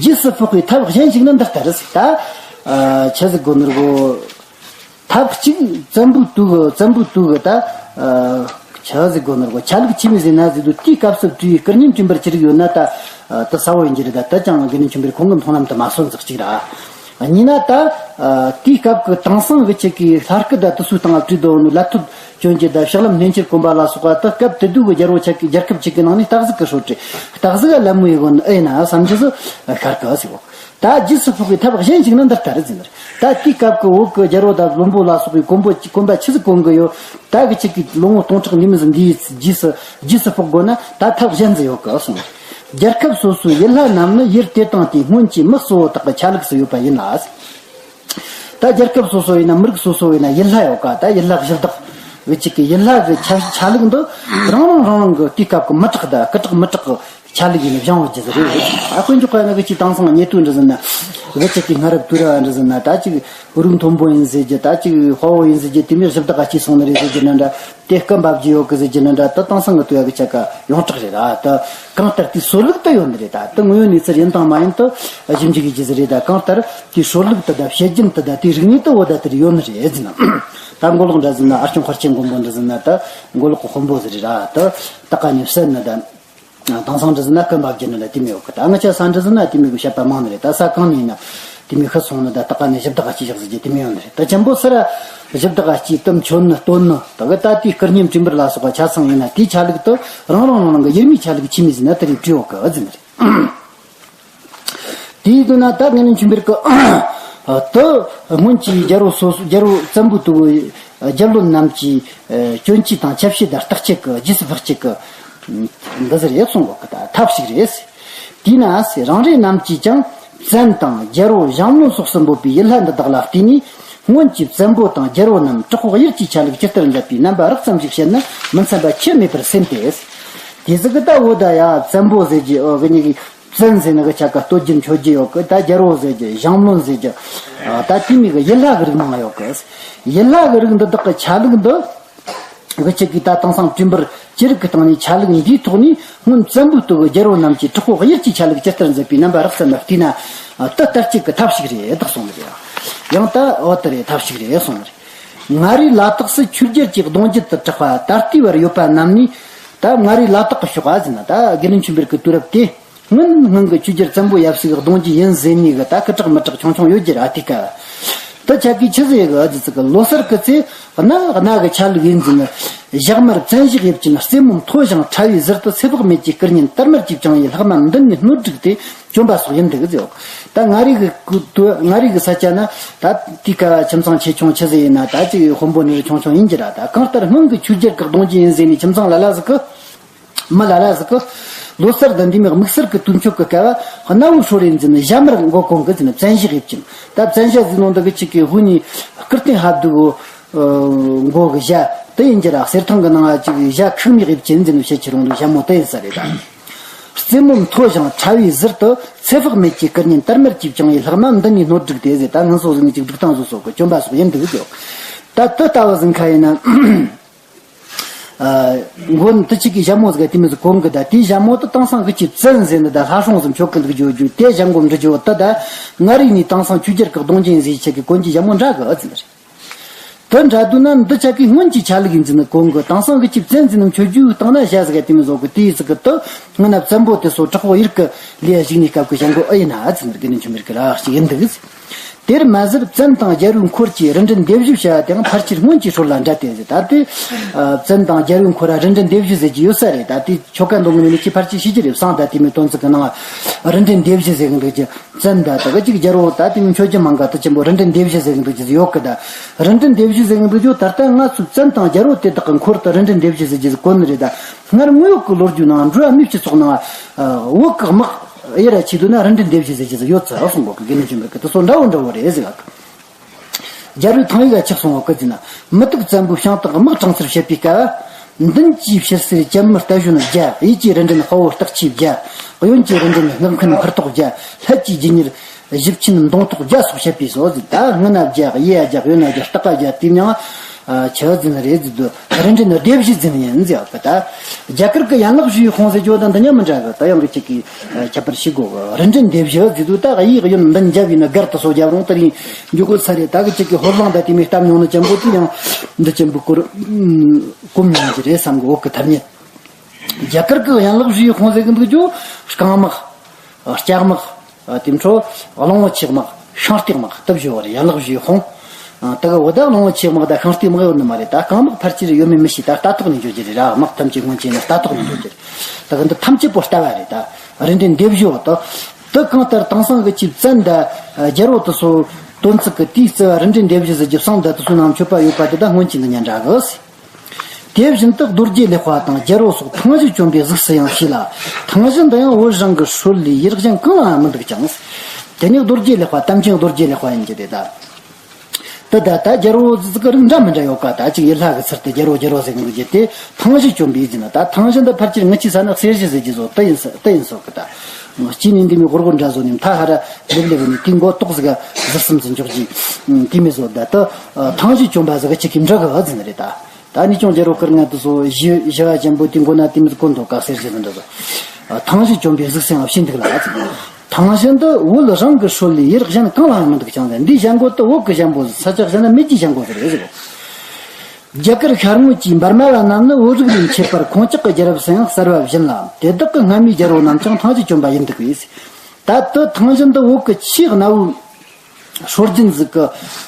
རྗེས་སུ་ཕོག་པའི་ཐབས་གཞན་ཞིག་ནི་འདི་ལྟར་ཟེར། ད་ཆི་ཟིག་གོ་ནོར་གོ། ཐབས་གཅིག་བཙན་པོའི་དུས་གི། བཙན་པོའི་དུས་གི་ད་ཆི་ཟིག་གོ་ནོར་གོ། ཆ་ལུགས་ཆི་མོ་ཟིག་ན་ཟེར་དུས། དེའི་སྐབས་སུ་བྲིས་པའི་སྐུ་བརྙན་བྲིས་འབུར་ཅི་རིགས་ཡོད་ན་ད་དེ་གསལ་བོ་ཡིན་རྒྱུ་རེད། ད་དེ་ཅང་དགེ་འདུན་ཆོས་འཕེལ་ཁོང་གི་མཐོང་ལམ་དུ་མ་སོང་ཟིག་གཅིག་ར། གཉིས་ན་ད་དེའི་སྐབས་ཀྱི་དེང་སང་གི་ཆེད་ཀྱི་ལྷ་སྐུ་དང་དེ་ཚོའི་སྟེང་ལ་བྲིས་འདུག་ནོ། ལ་ཐོད་གྱོན་རྒྱུ་དང་ཕྱག་ལམ་སྣེ་འཁྱེར་གོམ་པ་ལ་སོགས་པ་དེ་སྐབས་དེ་དུས་ཀྱི་རྒྱལ་པོ་ཆ་གི་རྒྱལ་ཁབ་ཅིག་གི་ནང་ནས་སྟག་གཟིག་གི་ཧྲུལ་རེད། སྟག་གཟིག་ག་ལད་མོ་ཡི་གོ་ནི་ཨེ་ན་བསམ་རྒྱུ་སུ་ཤར་གི་ཟེར་གོ། ད་རྗེས་སུ་ཕོག་པའི་ཐབས་གཞན་ཞིག་ནི་འདི་ལྟར་ཟེར་ནི་རེད། ད་དེའི་སྐབས་ཀྱི་བོད་ཀྱི་རྒྱལ་པོ་དང་བློན་པོ་ལ་སོགས་པའི་གོམ་པོ་གོམ་པ་ཆི་ཟིག་གོན་གི་ཡོད། ད་གི་ཆི་གི་ལོ་ངོ་སྟོང་ཕྲག་འདི་མོ་ཟིག་འདིའི་རྗེས་སུ་རྗེས་སུ་ཕོག་དགོས་ན་ད་ཐབས་གཞན་ཟིག་ཡོད་གི་གསུངས། རྒྱལ་ཁབ་སོ་སོའི་ཡུལ་ལྷ་རྣམས་ནི་ཡུལ་དེ་དང་དེའི་སྔོན་གྱི་མི་གཙོ་བོ་དག་གི་ཆ་ལུགས་སུ་ཡོད་པ་ཡིན་ལ། ད་རྒྱལ་ཁབ་སོ་སོ་ཡིན་ན། མི་རིགས་སོ་སོ་ཡིན་ན། ཡུལ་ལྷ་ཡོད་ག། ད་ཡུལ་ལྷ་གཞི་བདག་གི་ཅིག་གི་ཡུལ་ལྷ་གི་ཆ་ཆ་ལུགས་འདི་རང་རང་རང་རང་གི་དུས་སྐབས་ཀྱི་མི་དྲག་དང་སྐུ་དྲག་མི་དྲག་གི་ཆ་ལུགས་ཡིན་བཞེངས་བ་ཇི་ཟིག་རེད། ཨ་དཀོན་མཆོག་ག་ནི་གི་ཅིག་དེང་སང་ཉེ་དུས་འདྲ་ཟིན་ན། གི་ཅིག་གི་སྔ་རབས་དུས་རབས་འདྲ་ཟིན་ན། ད་ཅིག་རིགས་མཐོན་པོ་ཡིན་ཟེར་རྒྱུ། ད་ཅིག་དཔའ་བོ་ཡིན་ཟེར་རྒྱུ། དེ་མིན་གཞི་བདག་ག་ཅིག་སོང་ནི་རེད་ཟེར་རྒྱུ་ན་འདྲ། དེ་སྐུ་འབབ་རྒྱུ་ཡོད་གི་ཟེར་རྒྱུ་ན་འདྲ། ད་དེང་སང་གི་དུས་ཡ་གི་ཆ་ག་ཡོངས་གྲགས་རེད་ར། ད་གང་ལྟར་དེའི་སྲོལ་ལུགས་ད་ཡོད་ནི་རེད། ད་དེ་དངོས་ཡོད་གནས་ཚུལ་ཡིན་དང་མ་ཡིན་ད་ཞིབ་འཇུག་གི་རྒྱུ་ཟིག་རེད། ད་གང་ལྟར་དེའི་སྲོལ་ལུགས་དེ་དང་བཤད་རྒྱུན་དེ་དང་དེའི་རིག་གནས་དེ་བོ་ད་དེར་ཡོད་ནི་རེད་ཟེར་ན། ད་མགོ་ལོག་འདྲ་ཟིན་ན། ཨ་སྐྱོང་མཁར་ཆེན་མགོན་པོ་འདྲ་ཟིན་ན། ད་མགོ་ལོག་གི་དཔོན་པོ་ཟིག་རེད་ར། ད་ད་ག་ནས་བཤད་ན་ད། དེང་སང་འདྲ་ཟིན་ན་སྐུ་འབབ་རྒྱུ་ནི་ལ་དེ་མོ་ཡོད་གི། ད་ང་ཅག་ས་འདྲ་ཟིན་ན་དེ་མོ་གི་བཤད་པ་མང་ནི་རེད། ད་ས་གང་ནས་ཡིན་ན་དེ་མོ་ཤི་སོང་ནི། ད་ད་ག་ནས་གཞི་བདག་ག་ཅིག་བཞག་ཟེར་རྒྱུ་དེ་མོ་ཡོད་ནི་རེད། ད་ཅན་པོ་སི་ར་གཞི་བདག་ག་ཅིག་དེ་མཆོད་ནི་སྟོན་ནི། ད་གི་ད་དེའི་སྐུ་བརྙན་བྲིས་འབུར་ལ་སོགས་པ་ཆ་ཚང་ཡིན་ན། དེའི་ཆ་ལུགས་དེ་རང་རང་རང་རང་གི་ཡུལ་མིའི་ཆ་ལུགས་ཆི་མོ་ཟིན་ན་དེ་རིགས་བྲིས་ཡོད་གི་ཟེར་ནི་རེད། དེའི་དོན་ན་ད་དགེ་འདུན་ཆོས་འཕེལ་གི་དེ་སྔོན་གྱི་རྒྱལ་པོ་སོ་སོ། རྒྱལ་པོ་བཙན་པོའི་དུས་རྒྱལ་བློན་རྣམས་ཀྱི་གྱོན་ཆས་དང་ཆབ་གཤིས་དང་བརྟག་དཔྱད་ཀྱི་རྗེས་སུ་ཕོག་བྱེད་ཀྱི་འདི་ཟེར་ཡོད་གསུང་གོ་གི། ད་ཐབས་ཤིག་རེད། དེས་ན་རང་རེ་རྣམས་ཀྱིས་ཀྱང་བཙན་དང་རྒྱལ་པོ་ཞང་བློན་སོགས་སུ་འབོད་པའི་ཡུལ་ལྷ་འདི་དག་ལ་བརྟེན་ནས། སྔོན་གྱི་བཙན་པོ་དང་རྒྱལ་པོ་རྣམས་དྲག་པོ་གཡེར་གྱི་ཆ་ལུགས་ཇི་ལྟར་མཛད་པའི་རྣམ་པ་རགས་ཙམ་ཞིག་བཤད་ན་མི་འཚམ་པ་ཁྱད་མེད་པར་སེམས་ཏེ། དེ་ཟིག་གི་ད་འོ་ད་ཡ་བཙན་པོ་ཟེར་རྒྱུ་འོ་གི་ཉིད་ཀྱི། བཙན་ཟེར་ནི་གི་ཆ་ག་བསྟོད་རྒྱུ་མཆོད་རྒྱུ་ཡོད་གི། ད་རྒྱལ་པོ་ཟེར་རྒྱུ། ཞང་བློན་ཟེར་རྒྱུ། ད་དེ་མོ་གི་ཡུལ་ལྷ་གི་རིགས་མང་ཡོད་གི། ཡུལ་ལྷ་གི་རིགས་འདི་དག་གི་ཆ་ལུགས་འདི་གི་ཅིག་གིས་ད་དེང་སང་བྲིས་འབུར་ཅི་རིགས་ཀྱི་སྟེང་ནས་ཆ་ལུགས་འདིའི་ཐོག་ནས་སྔོན་བཙན་པོའི་དུས་ཀྱི་རྒྱལ་པོ་རྣམས་ཀྱིས་དྲག་པོ་གཡེར་གྱི་ཆ་ལུགས་ཇི་ལྟར་མཛད་པའི་རྣམ་པ་རགས་ཙམ་ལ་བལྟས་ན། དེ་ལྟར་གཅིག་གི་ཐབས་ཤིག་རེད་བདག་གསུངས་ནི་རེད། ཡང་ད་འོ་དེ་རེད། ཐབས་ཤིག་རེད་གསུངས་ནི་རེད། མངའ་རིས་ལ་དྭགས་སུ་ཆོས་རྒྱལ་གྱི་གདུང་རྒྱུད་དུ་གྲགས་པ་ད་ལྟའི་བར་ཡོད་པ་རྣམས་ནི། ད་མངའ་རིས་ལ་དྭགས་ཀྱི་ཕྱོགས་ཨ་ཟེར་ན། ད་དགེ་འདུན་ཆོས་འཕེལ་གྱི་དུས་རབས་དེ། སྔོན་སྔོན་གྱི་ཆོས་རྒྱལ་བཙན་པོ་ཡབ་སྲས་ཀྱི་གདུང་རྒྱུད་ཡིན་ཟེར་ནི་གི་ད་སྐུ་དྲག་མི་དྲག་ཆུང་ཆུང་ཡོད་རྒྱུ་ར། དེ་སྐབས་དེ་ཆ་གིས་ཆི་ཟེར་གི་ཨ་ཙི་ཙི་གི། ལོ་གསར་གི་ཚེ་གནའ་གནའ་གི་ཆ་ལུགས་ཡིན་ཟེར་ནི། ཞྭ་དམར་བཙན་ཞྭ་དབྱིབས་ཅན། རྩེ་མོ་མཐོ་ཞིང་ཕྲ་བའི་ཟུར་དུ་ཚེ་དཔག་མེད་ཀྱི་སྐུ་བརྙན་དར་དམར་གྱིས་བཅིངས་པའི་ལྷག་མ་མདུན་ནས་སྣོད་བསྒྲིགས་ཏེ་གྱོན་པ་སོགས་ཡིན་འདུག་ཟེར། ད་མངའ་རིས་ཀྱི་སྐུ་དུ་མངའ་རིས་ཀྱི་ས་ཆ་ན་ད་དེ་སྐབས་ཁྱིམ་ཚང་ཆེ་ཆུང་ཆི་ཟིག་ཡིན་ན་ད་ཅིག་དཔོན་པོ་ནི་ཆུང་ཆུང་ཡིན་གྱི་ར། ད་གང་ལྟར་སྔོན་གྱི་ཆོས་རྒྱལ་གྱི་གདུང་རྒྱུད་ཡིན་ཟེར་ནི་ཁྱིམ་ཚང་ལ་ལ་ཟིག་གི། མི་ལ་ལ་ཟིག་གི། ལོ་གསར་དང་འདི་མོ་དམིགས་བསལ་གྱི་དུས་མཆོད་ཀྱི་སྐབས་གནའ་བོའི་ཧྲུལ་རེད་ཟེར་ནི་ཞྭ་དམར་མགོ་གོན་གི་ཟེར་ནི། བཙན་ཞྭ་དབྱིབས་ཅན། ད་བཙན་ཞྭ་ཟེར་ནོ་འདི་གི་ཅིག་གི་ཧུ་ནི་སྐུ་རྟེན་ཧ་བསྡུ་གི་མགོ་གི་ཞྭ་དེ་ཡིན་གྱི་ར། གསེར་ཐང་གི་ནང་ཅིག་ཞྭ་ཁུག་མིག་དབྱིབས་ཅན་ཟེར་ནི་བཤད་ཁྱེར་ཡོང་དུས་ཞྭ་མོ་དེ་ཡིན་ས་རེད་ད། རྩེ་མོ་མཐོ་ཞིང་ཕྲ་བའི་ཟུར་དུ་ཚེ་དཔག་མེད་ཀྱི་སྐུ་བརྙན་དར་དམར་གྱིས་བཅིངས་པའི་ལྷག་མ་མདུན་ནས་སྣོད་བསྒྲིགས་ཏེ་ཟེར། ད་ངན་སོང་ཟིག་ནས་ཅིག་སྒྲིག་སྟངས་བཟོ་སོགས་ཀྱི་གྱོན་པ་སོགས་ཡིན་འདུག་ཟེར། ད་དེ་ལྟ་བུ་ཟིག་ཁ་ཡིན་ན། མགོ་ནི་དེ་ཅིག་གི་ཞྭ་མོ་ཟིག་ག་དེ་མོ་ཟིག་གོན་གི། ད་དེའི་ཞྭ་མོ་དེ་དེང་སང་གི་ཅིག་བཙན་ཟེར་ནི་ད་ལྷ་སྲུང་ཟིག་མཆོད་གི་འདུག་རྒྱུ་རྒྱུ་དེ་ཞྭ་མགོ་འབྲི་རྒྱུ་དེ་ད་མངའ་རིས་ནས་དེང་སང་ཆོས་རྒྱལ་གི་གདུང་རྒྱུད་ཟིག་ཆེད་ཀྱི་གོན་གྱི་ཞྭ་མོ་འདྲ་གི་ཨ་ཙི་རེད། དེ་འདྲ་འདུག་ན་འདི་ཆ་གི་སྔོན་གྱི་ཆ་ལུགས་ཡིན་ཟིན་ནི་གོང་གི་དེང་སང་གི་ཅིག་བཙན་འཛིན་ནམ་ཆོས་བརྒྱུད་སྟེང་ན་བྱ་ཟིག་ག་དེ་མི་བཟོ་གི་དེའི་ཟིག་གི་དུ་སྔོན་ན་བཙན་པོ་དེ་ཚོ་དྲག་པོ་ཡིར་གི་ལས་ཞིག་ནས་སྐབས་ཀྱི་བྱ་འགོ་ཨེ་ཡིན་ན་ཟིན་ནི་དགེ་འདུན་ཆོས་འཕེལ་གི་རག་ཞིག་ཡིན་འདུག་དེར་མ་ཟད་བཙན་དང་རྒྱལ་པོའི་འཁོར་གྱི་རུ་འདྲེན་སྡེ་བཞི་བྱ་བ་དེའང་ཕལ་ཆེར་སྔོན་གྱི་སྲོལ་ལ་འདྲ་སྟེ་ཟེར། ད་ལྟའི་བཙན་དང་རྒྱལ་པོའི་འཁོར་ར་རུ་འདྲེན་སྡེ་བཞི་ཟེར་གྱི་ཡོད་ས་རེད། ད་ལྟའི་ཆོ་ག་འདོན་གི་ནི་ཅི་ཕལ་ཆེར་ཤེས་ཀྱི་རེད། བསང་ད་དེ་མོའི་དོན་ཚིག་གི་ནང་རུ་འདྲེན་སྡེ་བཞི་ཟེར་གི་འདུག་ཀྱི། བཙན་ད་ད་གི་ཅིག་རྒྱལ་པོ་ད་དེ་མོའི་མཆོད་རྒྱུ་མང་ག་ད་ཆེན་པོ་རུ་འདྲེན་སྡེ་བཞི་ཟེར་གི་འདུག་ཀྱི་ཡོད་གི། ད་རུ་འདྲེན་སྡེ་བཞི་ཟེར་གི་འདུག་ཀྱི། ད་ལྟ་ང་ཚོའི་བཙན་དང་རྒྱལ་པོ་དེ་དག་གི་འཁོར་དུ་རུ་འདྲེན་སྡེ་བཞི་ཟེར་གྱི་གོ་ནི་རེད། ད་སྔར་དངོས་ཡོད་ཀྱི་ལོ་རྒྱུས་ནང་འགྲོ་བ་མིའི་སྤྱི་ཚོགས་ནང་བོད་ཀྱི་དམག་དབྱེ་ར་ཆེ་དུས་ན་རུ་འདྲེན་སྡེ་བཞི་ཟེར་གྱི་ཡོད་ཚུལ་གསུང་གོ་གི། དགེ་འདུན་ཆོས་འཕེལ་གི་དེ་ཚོ་འདྲ་བོ་འདྲ་བོ་རེད་ཟེར་གི། རྒྱལ་པོའི་ཐང་ཡིག་ལ་ཆགས་སོང་བ་སྐད་ཅིག་ན། མུ་ཏིག་བཙན་པོའི་ཤིང་སྟག་དམག་དྲངས་ཚུལ་བཤད་པའི་སྐབས། མདུན་གྱི་ཕྱིར་གསེར་སྐྱེམས་མི་རྟ་ཞོན་བརྒྱ། གཡས་ཀྱི་རུ་འདྲེན་དཔའ་བོ་སྟག་ཆས་བརྒྱ། གཡོན་གྱི་རུ་འདྲེན་སྔགས་མཁན་འཕུར་ཐོག་བརྒྱ། ལྷད་ཀྱི་རྗེས་གཉེར་གཞུ་ཆེན་མདུང་ཐོག་བརྒྱ་སོགས་བཤད་པས་སོ་ཟེར། ད་སྔུན་ན་བརྒྱ། གཡས་ཡ་བརྒྱ། གཡོན་ན་བརྒྱ། སྟག་ག་བརྒྱ། དེ་མྱང་ཆ་འཛིན་རེད་ཟེར་དུས་རུ་འདྲེན་སྡེ་བཞི་འཛིན་ཡིན་ཟེར་བ་གི། ད་རྒྱ་གར་གི་ཡན་ལག་བཞིའི་དཔུང་ཟེར་རྒྱུ་དང་འདི་མཉམ་མི་འདྲ་གི། ད་ཡང་གི་ཅིག་གི་ཁྱད་པར་ཞིག་གོ་གི། རུ་འདྲེན་སྡེ་བཞི་ཟེར་དུས་ད་གཡས་གཡོན་མདུན་རྒྱབ་ཡིན་ན་སྒར་དུ་སོ་རྒྱབ་རུང་དེ་རིང་འཇུག་གི་ས་རེད། ད་གི་ཅིག་གི་ཧོར་ལང་ད་དེ་མི་སྟབས་མྱོང་ནི་ཅན་པོ་དེ་ཡང་འདི་ཅན་པོ་སྐོར་གོམ་མྱོང་གི་རེད་བསམ་གི། འོག་གི་ཐ་སྙད། རྒྱ་གར་གི་ཡན་ལག་བཞིའི་དཔུང་ཟེར་གི་འདུག་རྒྱུ། རྐང་དམག་ལྕགས་དམག་དེ་འཕྲོ་གླང་པོ་ཆེ་དམག་ཤིང་རྟའི་དམག་སྟབས་བཞི་བར་ཡན་ལག་བཞིའི་དཔུང་། ད་གི་འོ་ད་གླང་པོ་ཆེ་དམག་དང་ཤིང་རྟའི་དམག་ཡོད་ནི་མ་རེད། ད་རྐང་དམག་ཕལ་ཆེར་ཡོད་མེད་མི་ཤེས། ད་ལྟ་རྟོག་ནས་འཇོག་རྒྱུ་རེད་ར། དམག་ཐམས་ཅད་སྔོན་ཆད་ནས་ལྟ་རྟོག་ནས་འཇོག་རྒྱུ་རེད། ད་གི་འདི་ཐམས་ཅད་པོ་ལྟ་བ་རེད། ད་རུ་འདྲེན་སྡེ་བཞི་བོ་ད་དེ་གང་ལྟར་དེང་སང་གི་ཆེས་བཙན་ད་རྒྱལ་པོ་དེ་ཚོ་དོན་ཚིག་གི་དེའི་རྩ་བ་རུ་འདྲེན་སྡེ་བཞི་ཟེར་རྒྱུ་བསང་ད་དེ་ཚོའི་ནང་མཆོད་པ་ཡོད་པ་དེ་ད་སྔོན་ཆད་འདི་ཉན་འདྲ་གི། དེ་བཞིན་དུ་རྡོ་རྗེ་ལེགས་དཔལ་དང་རྒྱལ་པོ་སོགས་ཐང་གཞི་བཅོམ་པའི་གཟུགས་སུ་ཡང་བྱས་ལ། ཐང་གཞི་འདི་ཡང་བོད་རང་གི་སྲོལ་ལས་ཡུལ་གཞན་གང་ལའང་མི་འདུག་ཀྱང་། དེ་ནས་རྡོ་རྗེ་ལེགས་དཔལ་དམ་ཅན་རྡོ་རྗེ་ལེགས་དཔལ་ཡིན་གྱི་རེད་ད། དེ་ད་ད་རྒྱལ་པོ་ཟིག་གི་རིགས་འདྲ་མི་འདྲ་ཡོད་ཀ། ད་ཅིག་ཡུལ་ལྷ་གི་ཚུལ་དུ་རྒྱལ་པོ་རྒྱལ་པོ་ཟེར་གི་འདུག་རྒྱུ་དེ་ཐང་གཞི་བཅོམ་པའི་ཟེར་ན། ད་ཐང་གཞི་འདི་ཕལ་ཆེར་ངི་ཆོའི་ས་ན་གསེར་གཞི་ཟེར་གྱི་བཟོ་དེ་ཡིན་ས་དེ་ཡིན་སོག་གི། ད་སྐྱེས་ནས་འདི་མོའི་སྒོར་སྒོར་འདྲ་བཟོ་ནས་མཐའ་ཧ་ར་ལེབ་ལེབ་ནས་དེའི་མགོ་ཏོག་ཟིག་ག་གཟི་གསུམ་ཟིག་འཇོག་རྒྱུ་དེ་མི་བཟོ། ད་ད་ཐང་གཞི་བཅོམ་པ་ཟིག་གི་ཆེ་གི་འདྲ་གི་ཨ་ཟིན་རེད་ད། ད་ནི་ཅུང་རྒྱལ་པོ་སྐུ་ངལ་དུ་སོ་ཞི་ཞི་བ་ཅན་པོ་དེ་མགོ་ན་དེ་མི་གོ་འདུག་ག་གསེར་གཞི་ཟིན་འདྲ་བཟོ། ཐང་གཞི་བཅོམ་པའི་གཟུགས་སུ་ཡང་བྱས་འདུག་ལ་ཨ་ཟིན། ཐང་གཞི་འདི་བོད་རང་གི་སྲོལ་ལས་ཡུལ་གཞན་གང་ལའང་མི་འདུག་ཀྱང་ཟེར། འདིའི་བྱ་འགོ་དེ་བོད་ཀྱི་བྱ་འགོ་ཟེར། ས་ཆ་གཞན་ན་མེད་ཀྱི་བྱ་འགོ་ཟེར་རེད་ཟེར། རྒྱ་གར་ཤར་ངོས་ཀྱི་འབར་མ་བ་རྣམས་ནི་བོད་རིགས་ལས་མཆེད་པར་ཁོང་ཅག་གི་རྒྱལ་རབས་སུ་ཡང་གསལ་བ་བཞིན་ལ། དེ་དག་གི་སྔ་མའི་རྒྱལ་པོ་རྣམས་ཀྱང་ཐང་གཞི་བཅོམ་པ་ཡིན་འདུག་པས། ད་དེ་ཐང་གཞི་འདི་བོད་ཀྱི་ཆེས་གནའ་བོའི་སྲོལ་རྒྱུན་ཟིག་གི་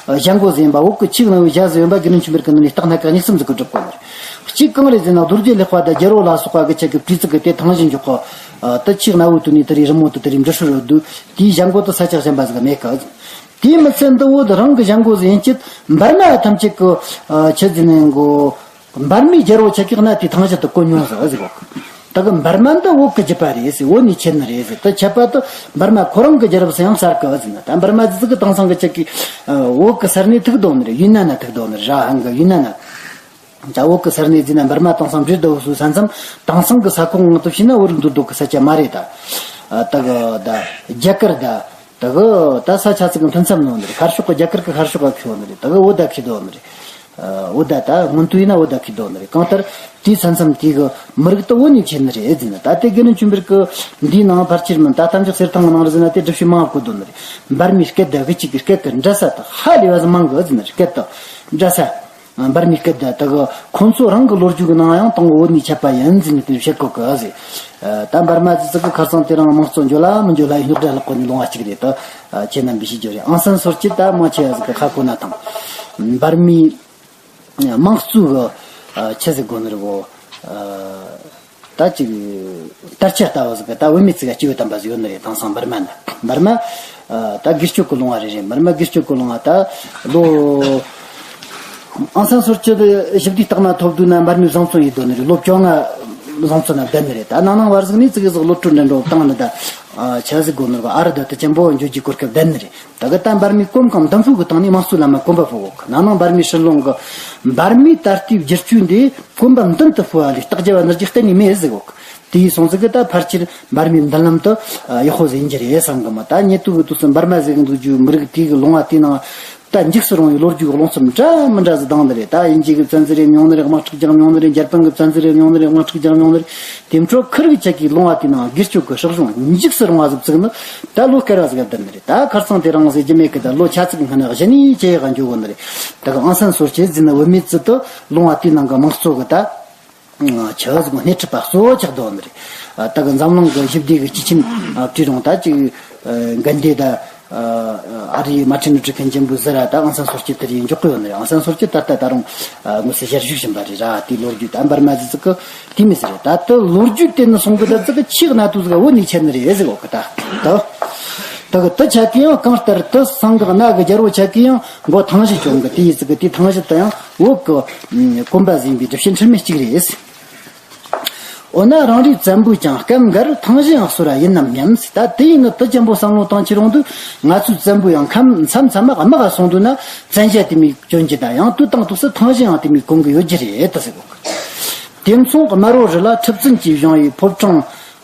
བྱ་འགོ་ཟིག་ཡིན་པ། བོད་ཀྱི་ཆེས་གནའ་བོའི་བྱ་ཟིག་ཡིན་པ་དགེ་འདུན་ཆོས་འཕེལ་གྱི་ངོས་ནས་རྟགས་སྣ་ཁ་གཉིས་གསུམ་ཟིག་གི་སྒྲུབ་དགོས་ནི་རེད། གཅིག་གང་རེད་ཟེར་ན། རྡོ་རྗེ་ལེགས་དཔལ་དང་རྒྱལ་པོ་ལ་སོགས་པ་གི་ཆེད་ཀྱི་སྤྲུལ་ཚིག་གི་དེ་ཐང་གཞི་འཇོག་གི། ཨ། དེ་ཆེས་གནའ་བོའི་དུས་ནས་དེ་རིང་རི་མོ་དེ་དེ་རིང་འབྲི་སྲོལ་ཡོད་དུས། དེའི་བྱ་འགོ་དེ་ས་ཆ་གཞན་པ་ཟིག་མེད་གི། དེའི་མི་ཚད་འདི་བོད་རང་གི་བྱ་འགོ་ཟིག་ཡིན་ཆེད་འབར་མ་ཐམས་ཅད་ཀྱི། ཨ། ཆི་ཟིག་ནས་འགོ། འབར་མའི་རྒྱལ་པོ་ཆ་གི་གནའ་དེའི་ཐང་གཞི་དེ་གོ་མྱོང་ཟིག་ཟེར་གོ། ད་གི་འབར་མ་འདི་བོད་ཀྱི་རྒྱུད་པ་རེད་ཟེར། བོད་ནས་ཁྱེར་ནི་རེད་ཟེར། དེ་ཁྱད་པར་དུ་འབར་མ་ཁོ་རང་གི་རྒྱལ་རབས་སུ་ཡང་གསལ་གི་ཟེར་ན། ད་འབར་མ་ཟིག་གི་དེང་སང་གི་ཆ་གི། ཨ། བོད་ཀྱི་ས་གནས་ཐུག་དོ་ནི་རེད། ཡུན་ནན་ན་ཐུག་དོ་ནི་རེད། ར་ཧང་གི་ཡུན་ནན་ན། ད་བོད་ཀྱི་ས་གནས་ཟིན་ན་འབར་མ་དེང་སང་འབྲེལ་དུ་སོ་ས་མཚམས་དེང་སང་གི་ས་ཁོངས་ངང་དུ་བྱས་ན་བོད་རིགས་འདུག་འདུག་གི་ས་ཆ་མ་རེད་ད། ཨ། ད་གི་ད་རྒྱ་གར་ད། ད་གི་ད་ས་ཆ་ཚིག་གི་མཐུན་མཚམས་ནང་ནི་རེད། ཤར་ཕྱོགས་ཀྱི་རྒྱ་གར་གྱི་ཤར་ཕྱོགས་ཀ་ཁེལ་བ་ནི་རེད། ད་གི་བོད་ད་ཁེལ་དོ་ནི་རེད། ཨ། བོད་ད་ད་སྔོན་དུ་ཡིན་ན་བོད་ད་ཁེལ་དོ་ནི་རེད། གང་ལྟར་དེའི་ས་མཚམས་དེ་གི་མི་རིགས་དེ་བོད་ནས་ཁྱེར་ནི་རེད་ཟེར་ན། ད་དེ་དགེ་འདུན་ཆོས་འཕེལ་གི་འདིའི་ནང་ཕལ་ཆེར་མིན། ད་གཏམ་རྒྱུད་གསེར་ཐང་གི་ནང་རེད་ཟེར་ན་དེ་སྒྲུབ་བྱེད་མང་བ་བཀོད་དོ་ནི་རེད། འབར་མའི་སྐད་ད་གི་གཅིག་གི་སྐད་ཀྱི་འདྲ་ས་དེ་ཧ་ལས་པ་ཟིག་མང་གི་ཟེར་ན་རེད། སྐད་དེ་འདྲ་ས། འབར་མའི་སྐད་ད་དེ་གི་ཁོང་ཚོ་རང་གི་ལོ་རྒྱུས་ཀྱི་ནང་ཡང་དང་བོད་ནས་ཁྱབ་པ་ཡིན་ཟེར་ནས་དེ་བཤད་གོ་གི་ཟེར། ད་འབར་མ་ཟིག་གི་ཁ་སང་དེ་རིང་དམངས་གཙོ་འཇོག་ལ་མི་འཇོག་ལ་རྙོག་དྲ་ལྷག་གོ་ནས་ལུང་བ་གཅིག་རེད། ད་ཁྱེད་རྣམ་པས་ཤེས་རྒྱུ་རེད། ཨང་སན་སོར་ཅི་ད་མང་ཆེ་བ་ཟིག་གི་ཧ་གོ་ན་ཐང་། འབར་མའི་དམངས་གཙོའི་གི་ཆི་ཟིག་དགོས་ནི་རེད་གོ། ད་ཅིག་དར་ཆ་ལྟ་བུ་ཟིག་གི་ད་བུད་མེད་ཅིག་ག་སྐྱེས་བུ་དམ་པ་ཟིག་ཡོད་ནི་རེད། དེང་སང་འབར་མ་ན། འབར་མ། ད་སྒེར་གཅོད་ཀྱི་ལུང་བ་རེད་རེད། འབར་མ་སྒེར་གཅོད་ཀྱི་ལུང་བ་ད་ལོ། ཨང་སན་སོར་ཅི་ཞི་བདེའི་རྟགས་མ་ཐོབ་དུས་ན་འབར་མའི་བཟང་བཙོན་ཡིན་དོ་ནི་རེད། ལོ་བཅོ་ལྔ་བཟང་བཙོན་ན་བསྡད་ནི་རེད། ད་ནང་ནང་བར་ཟིག་ནས་ཙི་གེ་ཟིག་གློད་བཀྲོལ་འདྲ་འགྲོ་བཏང་ནི། ད་ཆ་ཟིག་དགོས་ནི་རེད། ཨ་རི་ད་དུ་ཅན་པོ་འཇོ་རྒྱུའི་གོ་སྐབས་ལྡན་ནི་རེད། ད་གི་ད་འབར་མའི་གོམ་གང་འདུམ་ཕུག་གི་སྟེང་ནས་དམངས་གཙོའི་ལམ་མ་གོམ་པ་སྤོ་གོ་གི། ནང་ནང་འབར་མའི་སྲིད་བློན་གི་འབར་མའི་ད་ལྟའི་བསྒྱུར་བཅོས་འདི་གོམ་པ་མདུན་དུ་སྤོ་བ་ལས་རྟགས་རྒྱབ་པ་ནར་གྱི་གཏན་ནས་མེད་ཟིག་གོ་གི། དེའི་སོང་ཟིག་གི་ད་ཕལ་ཆེར་འབར་མའི་མདུན་ལམ་དུ་ཡག་པོ་ཟིག་ཡིན་གྱི་རེད་བསམ་གི་མོ། ད་ཉེ་དུས་གི་དུས་སུ་འབར་མ་ཟིག་གི་འདུག་རྒྱུ་མི་རིགས་དེ་གི་ལུང་བ་དེའི་ནང་ ད་འཇིགས་སུ་རུང་བའི་ལོ་རྒྱུས་ཀྱི་རླུང་འཚུབ་འདྲ་མི་འདྲ་ཟིག་ལྡང་ནི་རེད། ད་དབྱིན་ཇི་གི་བཙན་འཛུལ་རེད་མྱོང་ནི་རེད། དམག་འཁྲུག་རྒྱག་མྱོང་ནི་རེད། འཇར་པན་གི་བཙན་འཛུལ་རེད་མྱོང་ནི་རེད། དམག་འཁྲུག་རྒྱག་མྱོང་ནི་རེད། དེ་འཕྲོ་ཁུར་གི་ཆ་གི་ལུང་བ་དེའི་ནང་སྒེར་གཅོད་ཀྱི་སྲིད་གཞུང་འཇིགས་སུ་རུང་བ་ཟིག་བཙུགས་ནི་ད་ལོ་བསྐལ་བ་ཟིག་བསྡད་ནི་རེད། ད་ཁ་རྩང་དེ་རིང་ཟེར་རྒྱུ་མེད་གི། ད་ལོ་ཆ་ཙིག་སྔོན་ནས་གཞི་ནས་ཇེ་ཡག་འགྱོ་གོ་ནི་རེད། ད་གི་ཨང་སན་སུའུ་ཅི་ཟེར་ནི་བུད་མེད་ཙི་ཏུ་ལུང་བ་དེའི་ནང་གི་དམངས་གཙོ་གི་ད། ཆི་ཟིག་སྣེ་ཁྲིད་པ་གཙོ་བོ་ཆགས་བསྡད་ནི་རེད། ད་གི་འཛམ་གླིང་གི་ཞི་བདེ་གི་སྤྱི་ཁྱིམ་བྲིས་རུང་ད་ཅིག་འགན་དེ་ད་ཨ་རིའི་མ་ཊིན་ལུ་ཐར་ཁིང་ཅན་པོ་ཟེར་ར། ད་ཨང་སན་སུའུ་ཅི་དེ་རེད་འཇོག་གི་ཡོད་ནི་རེད། ཨང་སན་སུའུ་ཅི་ད་ལྟ་ད་རུང་དངོས་སུ་ཞལ་བཞུགས་བཞིན་པ་རེད་ར། དེའི་ལོ་རྒྱུས་ད་འབར་མ་ཟི་ཙི་གི་དེ་མི་ཟེར་རེད། ད་ལྟ་ལོ་རྒྱུས་དེ་ནི་སོང་གི་ད་ཙི་གི་ཆེས་གནའ་དུས་ཟིག་བོད་ནས་ཁྱེར་ནི་རེད་ཟེར་གོ་གི། ད་ད་ད་གི་དེ་ཆ་གི་ཡང་གང་ལྟར་དེ་སང་གི་གནའ་གི་རྒྱལ་པོ་ཆ་གི་ཡང་མགོ་ཐང་གཞི་བྱུང་གི། དེ་ཡི་ཙི་གི་དེ་ཐང་གཞི་ད་ཡང་བོད་ཀྱི་གོམ་པ་ཟིན་པའི་སྒྲུབ་བྱེད་འཁྲུལ་མེད་གཅིག་རེད། འོ་ན་རང་རེའི་བཙན་པོས་ཀྱང་སྐབས་འགར་ཐང་གཞི་ཡང་གསོ་ར་ཡིན་ནམ་སྙམ། ད་དེ་ཡིན་ནི་དེ་ཅན་པོ་བསམ་བློ་བཏང་ཁྱེར་ཡོང་དུས་ང་ཚོའི་བཙན་པོ་ཡང་ཁམས་མཚམས་མཚམས་མ་དམག་ག་སོང་དུས་ན་བཙན་ཞྭ་དེ་མོ་གྱོན་གྱི། ད་ཡང་དུས་དང་དུས་སུ་ཐང་གཞི་ཡང་དེ་མོ་གོན་གི་ཡོད་རྒྱུ་རེད་ད་ཟེར་གོ། དེ་མཚུངས་དམར་པོ་རི་ལ་ཁྲི་བཙུན་གྱིས་བཞེངས་པའི་ཕོ་བྲང་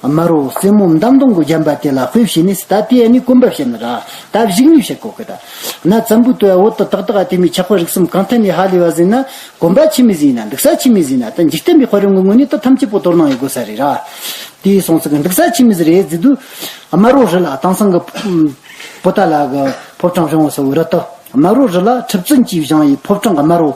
དམར་པོ་རྩེ་མོ་འདམ་སྡོང་གིས་བརྒྱན་པ་དེ་ལ་དཔེ་བྱས་ནས། ད་དེ་ཡང་ནི་གོམ་པ་བྱས་ནི་ར། ད་གཞུག་ནས་བཤད་གོ་གི། ད་ན་བཙན་པོའི་དུས་བོད་དུ་ཏག་ཏག་དེ་མོ་ཆགས་པ་རིགས་གསུམ་གང་ཐད་ནས་ཧ་ལས་པ་ཟིན་ན། གོམ་པ་ཆི་མོ་ཟིག་ཡིན་ན། འདུག་ས་ཆི་མོ་ཟིག་ཡིན་ན། ད་འཇིག་རྟེན་པའི་དཔལ་རི་གི་ངོས་ནས་ད་ཐམས་ཅད་པོ་དོ་སྣང་ཡོད་དགོས་ས་རེད་ར། དེ་སོང་ཙང་འདུག་ས་ཆི་མོ་ཟིག་རེད་ཟེར་དུས། དམར་པོ་རི་ལ་དེང་སང་གི་པོ་ཏཱ་ལ་གི་ཕོ་བྲང་བཞེངས་པ་སོགས་རི་དེ། དམར་པོ་རི་ལ་ཁྲི་བཙུན་གྱིས་བཞེངས་པའི་ཕོ་བྲང་དམར་པོ་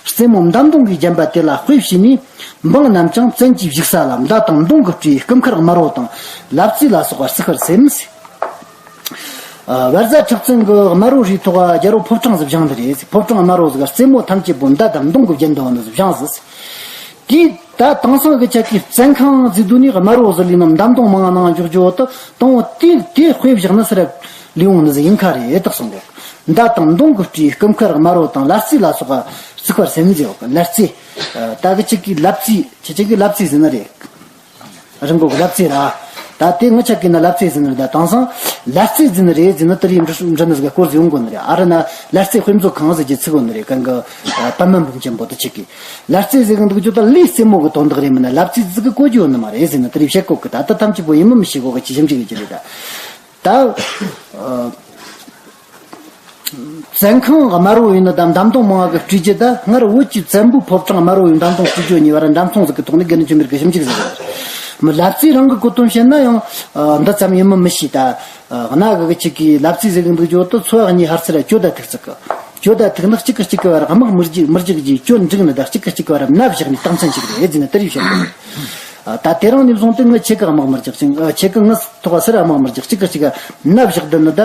རྩེ་མོ་འདམ་སྡོང་གིས་བརྒྱན་པ་དེ་ལ་དཔེ་བྱས་ནས། འབངས་རྣམས་ཀྱང་བཙན་གྱིས་བཞུགས་ས་ལ་མདའ་དང་མདུང་གིས་སྤྲས་སྐུ་མཁར་དམར་པོ་དང་ལབ་རྩེ་ལ་སོགས་པ་བརྩིགས་པར་སེམས། ཨ། བལ་བཟའ་ཁྲི་བཙུན་གྱིས་དམར་པོ་རིའི་ཐོག་རྒྱལ་པོ་ཕོ་བྲང་ཟིག་བཞེངས་ནི་རེད། ཕོ་བྲང་དམར་པོ་ཟིག་རྩེ་མོ་ཐམས་ཅད་པོ་མདའ་དང་མདུང་གིས་བརྒྱན་འདུག་ནི་ཟིག་བཞེངས་ཟིག། དེས་ད་དེང་སང་གི་ཆ་གི་བཙན་ཁང་ཟེར་དུས་ནི་དམར་པོ་ཟིག་ལས་ནམ་འདམ་སྡོང་མང་ང་ནང་འཇོག་རྒྱུ་བོ་དེ་དང་པོ་དེ་དེ་དཔེ་བཞག་ནི་ཟེར་ལས་འོང་ནི་ཟིག་ཡིན་ཁ་རེད་དག་སོང་གོ། མདའ་དང་མདུང་གིས་སྤྲས་སྐུ་མཁར་དམར་པོ་དང་ལབ་རྩེ་ལ་སོགས་པ་བརྩིགས་པར་སེམས་ཟེར་བ་གི། ལབ་རྩེ། ད་གི་ཆི་གི་ལབ་རྩེ། ཁྱེད་ཆ་གི་ལབ་རྩེ་ཟེར་ནི་རེད། རི་མགོ་གི་ལབ་རྩེ་ར། ད་དེ་ངི་ཆ་གི་ན་ལབ་རྩེ་ཟེར་ནི་རེད། ད་དེང་སང་ལབ་རྩེ་ཟེར་ནི་རེད་ཟེར་ནི་དེ་རིགས་འབྲི་འབྲི་ནི་ཟིག་ག་སྐོར་ཟིག་ཡོང་གོ་ནི་རེད། ཨ་རི་ན་ལབ་རྩེ་དཔེ་མཛོད་ཁང་ཟེར་གྱི་ཚིག་ཡོད་ནི་རེད། གང་གི་པད་མ་འབུམ་ཆེན་པོ་དེ་ཆི་གི། ལབ་རྩེ་ཟེར་གི་འདུག་རྒྱུ་ད་ལས་རྩེ་མོ་གི་དོན་དག་རེད། མིན་ན་ལབ་རྩེ་ཟིག་གི་གོ་རྒྱུ་ཡོད་ནི་མ་རེད་ཟེར་ནི་དེ་རིགས་བཤད་གོ་གི། ད་ད་ཐམས་ཅད་པོ་ཡིན་མིན་མི་ཤེས་གོ་གི། ཅི་ཞིམ་ཅིག་གི་ཅི་རེད་ད། ད། ཨ། བཙན་ཁང་དམར་པོ་ཡིན་ནི་དང་འདམ་སྡོང་མང་བ་གིས་སྤྲས་རྒྱུ་ད་སྔར་བོད་ཀྱི་བཙན་པོའི་ཕོ་བྲང་དམར་པོ་ཡི་འདམ་སྡོང་སྤྲས་རྒྱུ་གཉིས་བར་འདྲ་མཚུངས་ཟིག་གི་ཐོག་ནས་དགེ་འདུན་ཆོས་འཕེལ་གྱིས་ཞིབ་འཇུག་ཟིག་རེད། མི་ལབ་རྩེ་རང་གི་གོ་དོན་བཤད་ན་ཡང་འདི་ཙམ་ཡིན་མིན་མི་ཤེས་ད། གནའ་གི་གི་ཆི་གི་ལབ་རྩེ་ཟེར་གི་འདུག་རྒྱུ་དེ་ཚོ་བ་གཉིས་ཕར་ཚུར་གྱོད་ད་ཐུག་ཚིག་གི། གྱོད་ད་ཐུག་ནི་གཅིག་གིས་གཅིག་གི་བར་དམག་མི་རྒྱག་མི་རྒྱག་རྒྱུའི་གྱོད་འགྲིག་ནི་དང་གཅིག་གིས་གཅིག་གི་བར་མནའ་བཞག་ནས་གཏམ་ཚན་ཞིག་རེད་ཟེར་ནས་དེ་རིགས་བཤད་གི། ད་དེ་རིང་ནས་བཟུང་སྟེ་ངི་ཁྱེད་ཀྱི་དམག་མི་རྒྱག་ཅིང་། ཁྱེད་ཀྱིས་ངི་ཐོག་ཕར་ཚུར་དམག་མི་རྒྱག་གཅིག་གིས་གཅིག་གི་མནའ་བཞག་འདི་ནི་ད།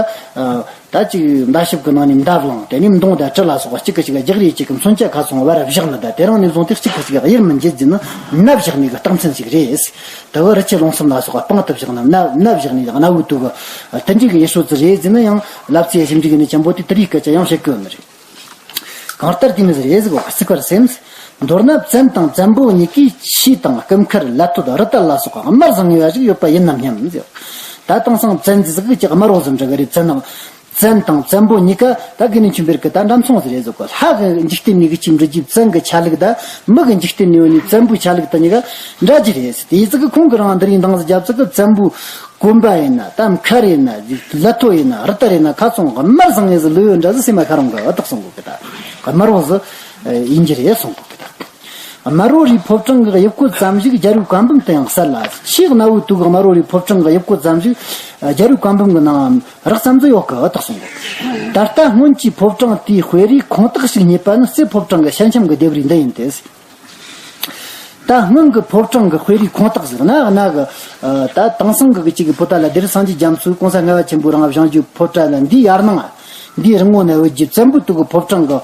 ད་ཅིག་མདའ་ཞབས་ཀྱི་ནང་ནས་མདའ་བླངས། དེ་ནས་མདུང་དང་གྲི་ལ་སོགས་པ་གཅིག་གིས་གཅིག་ག་རྒྱག་རེས་བྱེད་ཀྱི་མཚོན་ཆ་ཁ་ཚང་བར་བཞག་ནི་ད། དེ་རིང་ནས་བཟུང་སྟེ་གཅིག་གིས་གཅིག་ག་གཡེར་མི་འགྱེད་ཟེར་ནི་མནའ་བཞག་ནས་གི་རྟགས་མཚན་ཞིག་རེད། དེ་བོ་རི་ཆུ་ལུང་གསུམ་ལ་སོགས་པ་སྤང་དུ་བཞག་ན་མནའ་མནའ་བཞག་ནས་གནའ་བོའི་དུས་ཀྱི་དེ་འདྲའི་གི་ཡུལ་སྲོལ་ཅིག་རེད་ཟེར་ནི། ཡང་ལབ་རྩེ་ཞིབ་འཇུག་ནས་ཅན་པོ་དེ་དེ་རིགས་སྐད་ཆ་ཡང་བཤད་གི་ཡོད་ནི་རེད། གང་ལྟར་དེ་མི་ཟེར་རེ་ཟིག་གོ་བརྩིགས་པར་སེམས། མདོར་ན་བཙན་དང་བཙན་པོ་གཉིས་ཀའི་ཆས་དང་སྐུ་མཁར་ལ་ཐོད་རི་དར་ལ་སོགས་པ་དམར་བཟང་ངེས་པ་ཞིག་ཡོད་པ་ཡིན་ནམ་སྙམ་ཟེར། ད་དེང་སང་བཙན་འདི་ཟིག་གི་དམར་པོ་ཟིག་འདྲ་གི་རེད། བཙན་དང་བཙན་དང་བཙན་པོ་གཉིས་ཀ་ད་དགེ་འདུན་ཆོས་འཕེལ་གི་ད་འདྲ་མཚུངས་ཟིག་རེད་ཟེར་གོ། ལྷ་གི་འཇིག་རྟེན་ནས་གི་ཆས་འབྲི་རྒྱུའི་བཙན་གི་ཆ་ལུགས་ད་མི་གི་འཇིག་རྟེན་ནས་ཡོད་ནི་བཙན་པོའི་ཆ་ལུགས་ད་གཉིས་ཀ་འདྲ་རྒྱུ་རེད་ཟེར། དེ་ཟིག་གི་ཁོང་གི་རང་འདི་རིགས་འདང་ཟིག་རྒྱབ་ཟིག་གི་བཙན་པོའི་གོན་པ་ཡིན་ན། ད་མཁར་ཡིན་ན། ལ་ཐོ་ཡིན་ན། རི་དར་ཡིན་ན། ཁ་ཚང་གི་དམར་བཟང་ངེས་ཟིག་ལོས་ཡོད་འདྲ་ཟིག་སེམས་མ་ཁ་རང་གི་ཨ་ཏག་སོང་གོ་གི་ད། དམར་པོ་ཟིག་ཡིན་རྒྱུ་རེད་སོང་གོ་གི་ད། དམར་པོ་རིའི་ཕོ་བྲང་གི་དབྱིབས་བཀོད་ཙམ་ཞིག་རྒྱལ་པོའི་བཀའ་འབུམ་དུ་ཡང་གསལ་ལ། ཆེས་གནའ་བོའི་དུས་ཀྱི་དམར་པོ་རིའི་ཕོ་བྲང་གི་དབྱིབས་བཀོད་ཙམ་ཞིག་རྒྱལ་པོའི་བཀའ་འབུམ་གྱི་ནང་རགས་ཙམ་ཟིག་ཡོད་གི་ཨ་ཏག་སོང་གོ། ད་ལྟ་སྔོན་གྱི་ཕོ་བྲང་དེའི་དཔེ་རིས་ཁུངས་དག་ཞིག་རྙེད་པ་ནི་རྩེ་ཕོ་བྲང་གི་ཞལ་འཆམ་གྱི་ལྡེབས་རིས་འདི་ཡིན་ཏེ། ད་སྔོན་གྱི་ཕོ་བྲང་གི་དཔེ་རིས་ཁུངས་དག་ཟེར་ན། གནའ་གི་ད་དེང་སང་གི་གཅིག་གི་པོ་ཏཱ་ལ་སྡེ་སྲིད་སངས་རྒྱས་རྒྱ་མཚོས་གོང་ས་ལྔ་པ་ཆེན་པོའི་རིང་བཞེངས་རྒྱུའི་ཕོ་བྲང་ལ་འདིའི་ཡར་ནང་འདིའི་རི་ངོ་ན་བོད་ཀྱི་བཙན་པོའི་དུས་ཀྱི་ཕོ་བྲང་གི་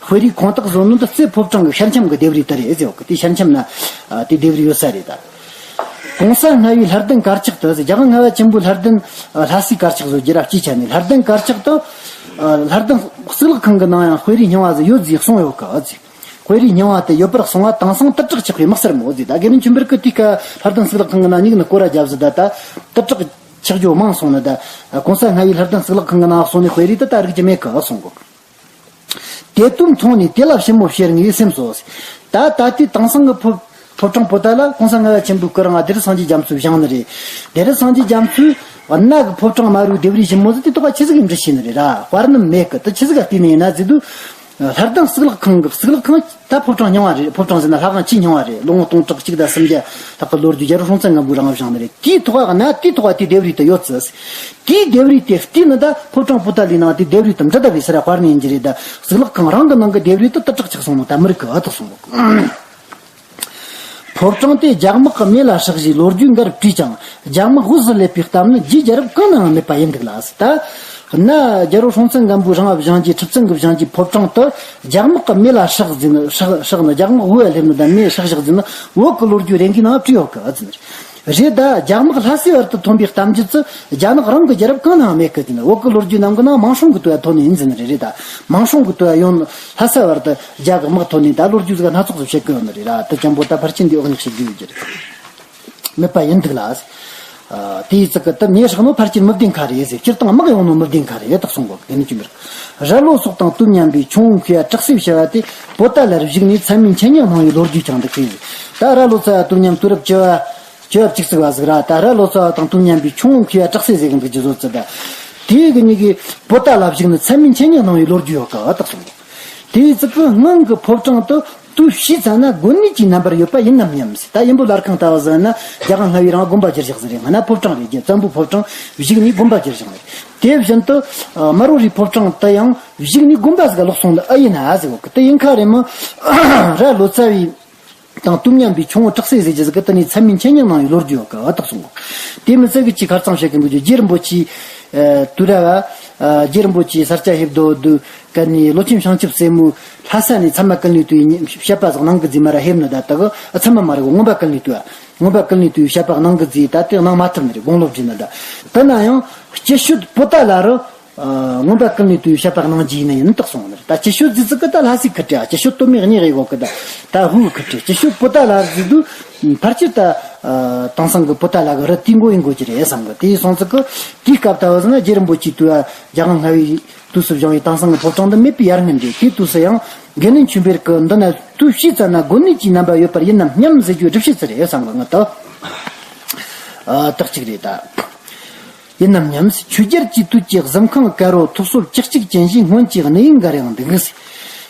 དཔེ་རིས་ཁུངས་དག་བཟོ་ནོ་འདི་རྩེ་ཕོ་བྲང་གི་ཞལ་འཆམ་གྱི་ལྡེབས་རིས་དེ་རེད་ཟེར་བ་གི། དེ་ཞལ་འཆམ་ན་དེ་ལྡེབས་རིས་ཡོད་ས་རེད་ད། གོང་ས་ལྔ་པའི་ལྷ་ལྡན་དཀར་ཆག་ཏུ་ཟེར། རྒྱལ་དབང་ལྔ་པ་ཆེན་པོའི་ལྷ་ལྡན་ལྷ་སའི་དཀར་ཆག་བཟོ་རྒྱུ་ར་སྤྱིའི་ཆ་ནས་ལྷ་ལྡན་དཀར་ཆག་ཏུ་ལྷ་ལྡན་གཙུག་ལག་ཁང་གི་ནང་ཡང་དཔེ་རིས་རྙིང་བ་ཟིག་ཡོད་ཟེར་གསུངས་ཡོད་གི་ཨ་ཟེར། དཔེ་རིས་རྙིང་བ་དེ་ཡོད་པར་གསུངས་པ་དེང་སང་དུར་དྲག་ཆགས་པའི་དམག་སེར་མོ་ཟིག། ད་དགེ་འདུན་ཆོས་འཕེལ་གྱིས་དེའི་སྐབས་ལྷ་ལྡན་གཙུག་ལག་ཁང་གི་ནང་སྙིང་ནས་སྐོར་ར་བརྒྱབ་ཟིག། ད་ད་དུར་དྲག་ཆགས་རྒྱུ་མང་སོང་ནི། ད་གོང་ས་ལྔ་པའི་ལྷ་ལྡན་གཙུག་ལག་ཁང་གི་ནང་གསུངས་ནི་དཔེ་རིས་དེ་ད་རིག་རྒྱུ་མེད་གི་གསུང་གོ། དེ་དུས་མཐོང་ནས་དེ་ལ་ཞིབ་མོ་བཤེར་ངེས་སེམས་སོ། ད་ད་ལྟའི་དེང་སང་གི་ཕོ་ཕོ་བྲང་པོ་ཏཱ་ལ་གོང་ས་ལྔ་པ་ཆེན་པོའི་སྐུ་རིང་བ་སྡེ་སྲིད་སངས་རྒྱས་རྒྱ་མཚོས་བཞེངས་ནི་རེད། སྡེ་སྲིད་སངས་རྒྱས་རྒྱ་མཚོས། གནའ་གི་ཕོ་བྲང་དམར་པོའི་ལྡེབས་རིས་ཞིབ་མོ་ཟིག་དེ་ཐོག་ཆི་ཟིག་གི་འབྲི་ཤེས་ནི་རེད་ར། དཔར་རྣམས་མེད་གི། དེ་ཆི་ཟིག་ག་བལྟས་ནི་ཡིན་ན་ཟེར་དུས། ལྷ་ལྡན་གཙུག་ལག་ཁང་གི། གཙུག་ལག་ཁང་ད་ཕོ་བྲང་རྙིང་བ་རེད། ཕོ་བྲང་ཟེར་ན་ལྷ་ཁང་ཆེས་རྙིང་བ་རེད། ལོ་ངོ་སྟོང་ཕྲག་གཅིག་དང་སུམ་བརྒྱ་ལྷག་གི་ལོ་རྒྱུས། རྒྱལ་པོ་སྲོང་བཙན་སྒམ་པོའི་རིང་བཞེངས་ནི་རེད། དེའི་ཐོག་ག་ན་དེའི་ཐོག་ག་དེའི་ལྡེབས་རིས་དེ་ཡོད་ཙི། དེའི་ལྡེབས་རིས་དེ་བལྟས་ནི་ད་ཕོ་བྲང་པོ་ཏཱ་ལའི་ནང་དེའི་ལྡེབས་རིས་དེ་འབྲི་བཏབ་པའི་སར་དཔར་ནི་ཡིན་གྱི་རེད། ད་གཙུག་ལག་ཁང་རང་གི་ནང་གི་ལྡེབས་རིས་དེ་དེ་དྲག་ཆགས་སོང་ནོ་ད་མི་རིགས་གི་ཨ་ཐག་སོང་ནོ། ཕོ་བྲང་དེ་རྒྱ་དམག་གི་མེ་ལ་སྲེག་བཞིན་ལོ་རྒྱུས་འགའ་རེ་བྲིས་ཀྱང་རྒྱ་དམག་དབུ་ཟིལ་ལེབ་པའི་གཏམ་ནི་རྒྱའི་རྒྱལ་རབས་གང་ནའང་མེད་པ་ཡིན་འདུག་ལ། ད་གནའ་རྒྱལ་པོ་སྲོང་བཙན་སྒམ་པོའི་རིང་བཞེངས་ཀྱི། ཁྲི་བཙུན་གྱིས་བཞེངས་ཀྱི་ཕོ་བྲང་དེ་རྒྱ་དམག་གི་མེ་ལ་སྲེག་ཟིན། སྲེག་སྲེག་ནི་རྒྱ་དམག་དབུ་བ་ལེབ་ནི་དང་མེ་སྲེག་བཞག་ཟིན་ནི་བོད་ཀྱི་ལོ་རྒྱུས་རེ་འགའི་ནང་བྲིས་ཡོད་གི་ཨ་ཙི་ནི་རེད། ད་རྒྱ་དམག་ལྷ་སའི་བར་དུ་ཐོན་པའི་གཏམ་རྒྱུད་ཚོ་རྒྱ་ནག་རང་གི་རྒྱལ་རབས་གང་ནའང་མེད་གི་ཟེར་ནི། བོད་ཀྱི་ལོ་རྒྱུས་རྣམས་ཀྱི་ནང་མང་སྲོང་གི་དུས་ལ་ཐོན་ནི་ཡིན་ཟེར་ནི་རེད། རེད་ད་མང་སྲོང་གི་དུས་ལ་ཡོང་ལྷ་ས་བར་དུ་རྒྱ་གི་དམག་ཐོན་ནི་ད་ལོ་རྒྱུས་ཟིག་སྣ་ཚོགས་སུ་བཤད་གི་ཡོད་ནི་རེད་ར། དེ་ཅན་པོ་ད་ཕལ་ཆེར་འདི་འོག་ནས་བཤད་རྒྱུ་ཡོད་ཀྱི་རེད། མེད་པ་ཡིན་འདུག་ལ། དེའི་ཚིག་གི་དེ་མེ་སྲེག་ནོ་ཕལ་ཆེར་མི་བདེན་ཁ་རེད་ཟེར། སྤྱིར་བཏང་དམག་ཡོང་ནོ་མི་བདེན་ཁ་རེད་དག་གསུང་གོ་གི་ནི་ཅི་མིར། ར་ལོ་སོགས་དང་དུས་མཉམ་པའི་ཁྱུང་པོ་མཁས་པ་དྲག་སྲེ་བྱ་བ་དེ་པོ་ཏཱ་ལར་བཞུགས་ནས་ཚད་མའི་འཆད་ཉན་གནང་བའི་ལོ་རྒྱུས་ཀྱང་འདུག་གི། ད་ར་ལོ་ཙཱ་བ་དུས་མཉམ་དུས་རབས་བཅུ་བ་བཅུ་བ་བཅུ་གཅིག་པ་ཟིག་ར། ད་ར་ལོ་ཙཱ་བ་དང་དུས་མཉམ་པའི་ཁྱུང་པོ་མཁས་པ་དྲག་སྲེ་ཟེར་གི་འདུག་རྒྱུ་བཟོ་ཚུལ་ད། དེའི་གི་གཉིས་ཀྱིས་པོ་ཏཱ་ལ་བཞུགས་ནས་ཚད་མའི་འཆད་ཉན་གནང་བའི་ལོ་རྒྱུས་ཡོད་གི་ཨ་དག་གསུང་གོ། དེའི་ཚིག་གི་སྔོན་གྱི་ཕོ་བྲང་དུ་དུས་ཕྱིས་ཙམ་ན་དགོན་གནས་ཀྱི་རྣམ་པར་ཡོད་པ་ཡིན་ནམ་སྙམ་ཟེར། ད་ཡིན་པོ་ལར་ཁང་ལྟ་བུ་ཟེར་ན་རྒྱལ་ཁང་ལྔ་པའི་རིང་དགོན་པ་བསྒྱུར་བཞག་ཟེར་རེད། སྔ་ན་ཕོ་བྲང་རེད། རྒྱལ་བཙན་པོའི་ཕོ་བྲང་བཞུགས་ནས་དགོན་པ་བསྒྱུར་བཞག་རེད། དེ་བཞིན་དུ་མ་རོ་རིའི་ཕོ་བྲང་དུ་ཡང་བཞུགས་ནས་དགོན་པ་ཟིག་ལོག་སོང་ལ་ཨེ་ཡིན་ན་ཟེར་གོ་གི། དེ་ཡིན་ཁ་རེད་མོ། ར་ལོ་ཙཱ་བའི་དང་དུས་མཉམ་པའི་ཁྱུང་པོ་དྲག་སྲེ་ཟེར་རྒྱུ་ཟིག་གི་དེ་ནས་ཚད་མའི་འཆད་ཉན་གནང་བའི་ལོ་རྒྱུས་ཡོད་གི་ཨ་དག་གསུང་གོ། དེ་མི་ཚད་གི་ཅིག་ཁར་ཚང་བཤད་གི་འདུག་རྒྱུ། རྗེ་རིན་པོ་ཆེའི་དུས་རབས་ར་རྗེ་རིན་པོ་ཆེའི་ས་སྐྱ་ཧེབ་རྡོ་དུ་ཀ་ནི་ལོ་ཆེན་བྱང་ཆུབ་རྩེ་མོའི་ལྷ་ས་ནས་ཚད་མ་ཀུན་ལེགས་དུ་ཡི་བཤད་པ་ཟིག་གནང་གི་ཟིག་མ་ར་ཧེབ་ནི་ད་དག་ཨ་ཚད་མ་མ་རེད་གོ། མངོན་པ་ཀུན་ལེགས་དུ་ཨ་མངོན་པ་ཀུན་ལེགས་དུ་ཡི་བཤད་པ་གནང་གི་ཟིག་ད་དེ་གནང་མ་ཐུབ་ནི་རེད། དགུང་ལོ་བགྲེས་ནི་ད། དེ་ན་ཡང་སྐྱིད་ཤོད་པོ་ཏཱ་ལ་རུ། མངོན་པ་ཀུན་ལས་དུ་བཤད་པ་གནང་རྒྱུ་ཡིན་ན་ཡིན་དག་སོང་ནི་རེད། ད་སྐྱིད་ཤོད་རྫི་ཙི་ཀི་ད་ལྷ་སའི་ཁུ་ཁྲི་ཨ། སྐྱིད་ཤོད་དོན་མེད་གཉིས་ཡོད་གི་ད། ད་ཧུའུ་ཁུ་ཁྲི་སྐྱིད་ཤོད་པོ་ཏཱ་ལ་རྫི་དུ་ཕལ་ཆེར་ད་དེང་སང་གི་པོ་ཏཱ་ལ་གི་རི་དེའི་མགོ་ཡིན་དགོས་ཀྱི་རེད་བསམ་གི། དེའི་སོང་ཙི་ཀི་དེའི་སྐབས་ད་བ་ཟིན་ན་རྗེ་རིན་པོ་ཆེའི་དུས་ཨ་རྒྱལ་ཁང་ལྔ་པའི་དུས་སུ་བཞེངས་པའི་དེང་སང་གི་ཕོ་བྲང་འདི་མེད་པའི་ཡར་སྔོན་རེད། དེའི་དུས་སུ་ཡང་དགེ་འདུན་ཆོས་འཕེལ་གི་འདི་ན་དུས་ཕྱིས་ཙམ་ན་དགོན་གནས་ཀྱི་རྣམ་པ་ཡོད་པར་ཡིན་ནམ་སྙམ་ཟེར་རྒྱུའི་སྒྲུབ་བྱེད་ཚུལ་རེད་བསམ་གི་ངི་ད། ཨ་དག་ཅིག་རེད་ད། ཡིན་ནམ་སྙམ། ཆོས་རྒྱལ་གྱི་དུས་ཀྱི་གཟིམ་ཁང་དཀར་པོ་ཐོག་སོལ་ལྕགས་གཅིག་ཅན་ཞིག་སྔོན་གྱི་གནས་ཡིག་འགའ་རེའང་འདུག་ཟེར།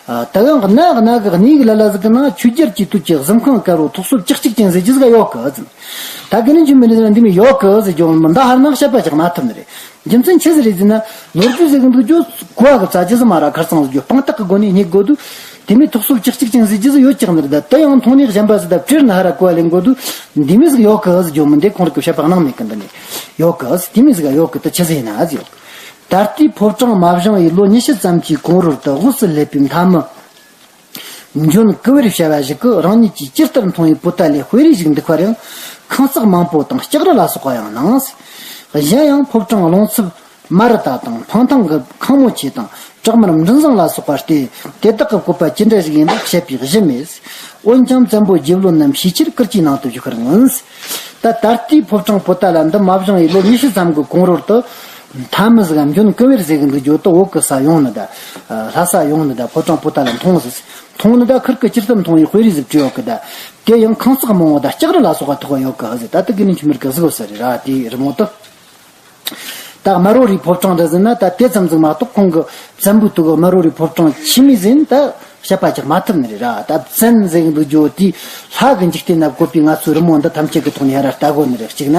ད་ཡང་གནའ་གནའ་གི་གནས་ཡིག་ལ་ལ་ཟིག་གི་ནང་ཆོས་རྒྱལ་གྱི་དུས་ཀྱི་གཟིམ་ཁང་དཀར་པོ་ཐོག་སོལ་ལྕགས་གཅིག་ཅན་ཟེར་རྒྱུ་ཟིག་ཡོད་གི་ཟེར། ད་གི་ནི་ཆུ་མི་ནི་ཟེར་ན་འདི་མི་ཡོད་གི་ཟེར་རྒྱུ་མི་འདའ་ཧར་ནང་བཤད་པ་ཅིག་མ་ཐུབ་ནི་རེད། རྒྱུ་མཚན་ཆི་ཟིག་རེད་ཟེར་ན་ལོ་རྒྱུས་ཟེར་གི་འདུག་རྒྱུ་གོ་བ་གི་རྩ་རྒྱུ་ཟིག་མ་ར་ཁར་ཚང་ཟིག་རྒྱུ་དཔང་རྟགས་གི་སྒོ་ནས་རྙེད་དགོས་འདུག་དེ་མི་ཐོག་སོལ་ལྕགས་གཅིག་ཅན་ཟེར་རྒྱུ་ཟིག་ཡོད་ཀྱང་ནི་རེད། ད་དེ་ཡང་མཐོང་ནས་གཞན་པ་ཟིག་ད་བྲིར་ན་ཧ་ར་གོ་བ་ལེན་དགོས་འདུག་འདི་མི་ཟིག་ཡོད་གི་ཟེར་རྒྱུ་མི་འདི་ཁོང་རིག་གི་བཤད་པ་གནང་མེད་གི་འདི་ནི་ཡོད་གི་ཟེར། དེ་མི་ཟིག་ཡོད་གི་ད་ཆི་ཟིག་ཡིན་ན་ཟེར་ཡོད་གི། ད་ལྟའི་ཕོ་བྲང་མ་བཞེངས་པའི་ལོ་ཉི་ཤུ་ཙམ་གྱི་གོང་རོལ་དུ་དབུ་སུ་ལེབ་པའི་མཐའ་མི་འཇོན་ཀུ་བེར་བྱ་བ་ཞིག་གིས་རང་ཉིད་ཀྱིས་ཇི་ལྟར་མཐོང་བའི་པོ་ཏཱ་ལའི་དཔེ་རིས་ཤིག་འདུག་པ་རེད། ཁང་བརྩེགས་མང་པོ་དང་ལྕགས་རི་ལ་སོགས་པ་ཡང་སྣང་། གཞན་ཡང་ཕོ་བྲང་རླུང་འཚུབ་མ་རི་ཏ་དང་འཕང་ཐང་གི་ཁང་མོ་ཆེ་དང་བྲག་དམར་མགྲིན་བཟང་ལ་སོགས་པ་སྟེ་དེ་དག་གི་བཀོད་པ་ཅི་འདྲ་ཞིག་ཡིན་པ་བཤད་པའི་གཞི་མེད། འོན་ཀྱང་བཙན་པོ་རྗེ་བློན་རྣམས་ཤས་ཆེར་གུར་གྱི་ནང་དུ་བཞུགས་པར་མངོན། ད་ད་ལྟའི་ཕོ་བྲང་པོ་ཏཱ་ལ་འདི་མ་བཞེངས་པའི་ལོ་ཉི་ཤུ་ཙམ་གྱི་གོང་རོལ་དུ་མཐའ་མི་ཟིག་གམ་འཇོན་ཀུ་བེར་ཟེར་གི་འདུག་རྒྱུ་དུ་འོག་གི་ས་ཡོང་ནི་ད། ལྷ་ས་ཡོང་ནི་ད་ཕོ་བྲང་པོ་ཏཱ་ལ་མཐོང་ཟིག་མཐོང་ནི་ད་ཁུར་གི་ཇི་ལྟར་མཐོང་བའི་དཔེ་རིས་ཟིག་བྲིས་ཡོད་གི་ད། དེ་ཡང་ཁང་བརྩེགས་མང་བོ་ད་ལྕགས་རི་ལ་སོགས་པ་ཐོགས་ཡོད་གི་ཟིག་ད་དེ་གི་ནི་ཆུ་མིར་གི་ཟིག་ཡོད་ས་རེད་ར་དེའི་རི་མོ་དུ། ད་དམར་པོ་རིའི་ཕོ་བྲང་འདྲ་ཟེར་ན་ད་དེ་ཙམ་ཟིག་མ་གཏོགས་ཁོང་གི་བཙན་པོའི་དུས་གི་དམར་པོ་རིའི་ཕོ་བྲང་ཆི་མོ་ཟིག་ཡིན་ད་བཤད་པ་ཅིག་མ་ཐུབ་ནི་རེད་ར། ད་བཙན་ཟེར་གི་འདུག་རྒྱུ་དེ་ལྷ་གི་འཇིག་རྟེན་ན་བཀོད་པའི་ང་ཚོའི་རི་མོ་འདི་ཐམས་ཅད་ཀྱི་ཐོག་ནས་ཡར་ར་ལྟ་དགོས་ནི་རེད། གཅིག་ན་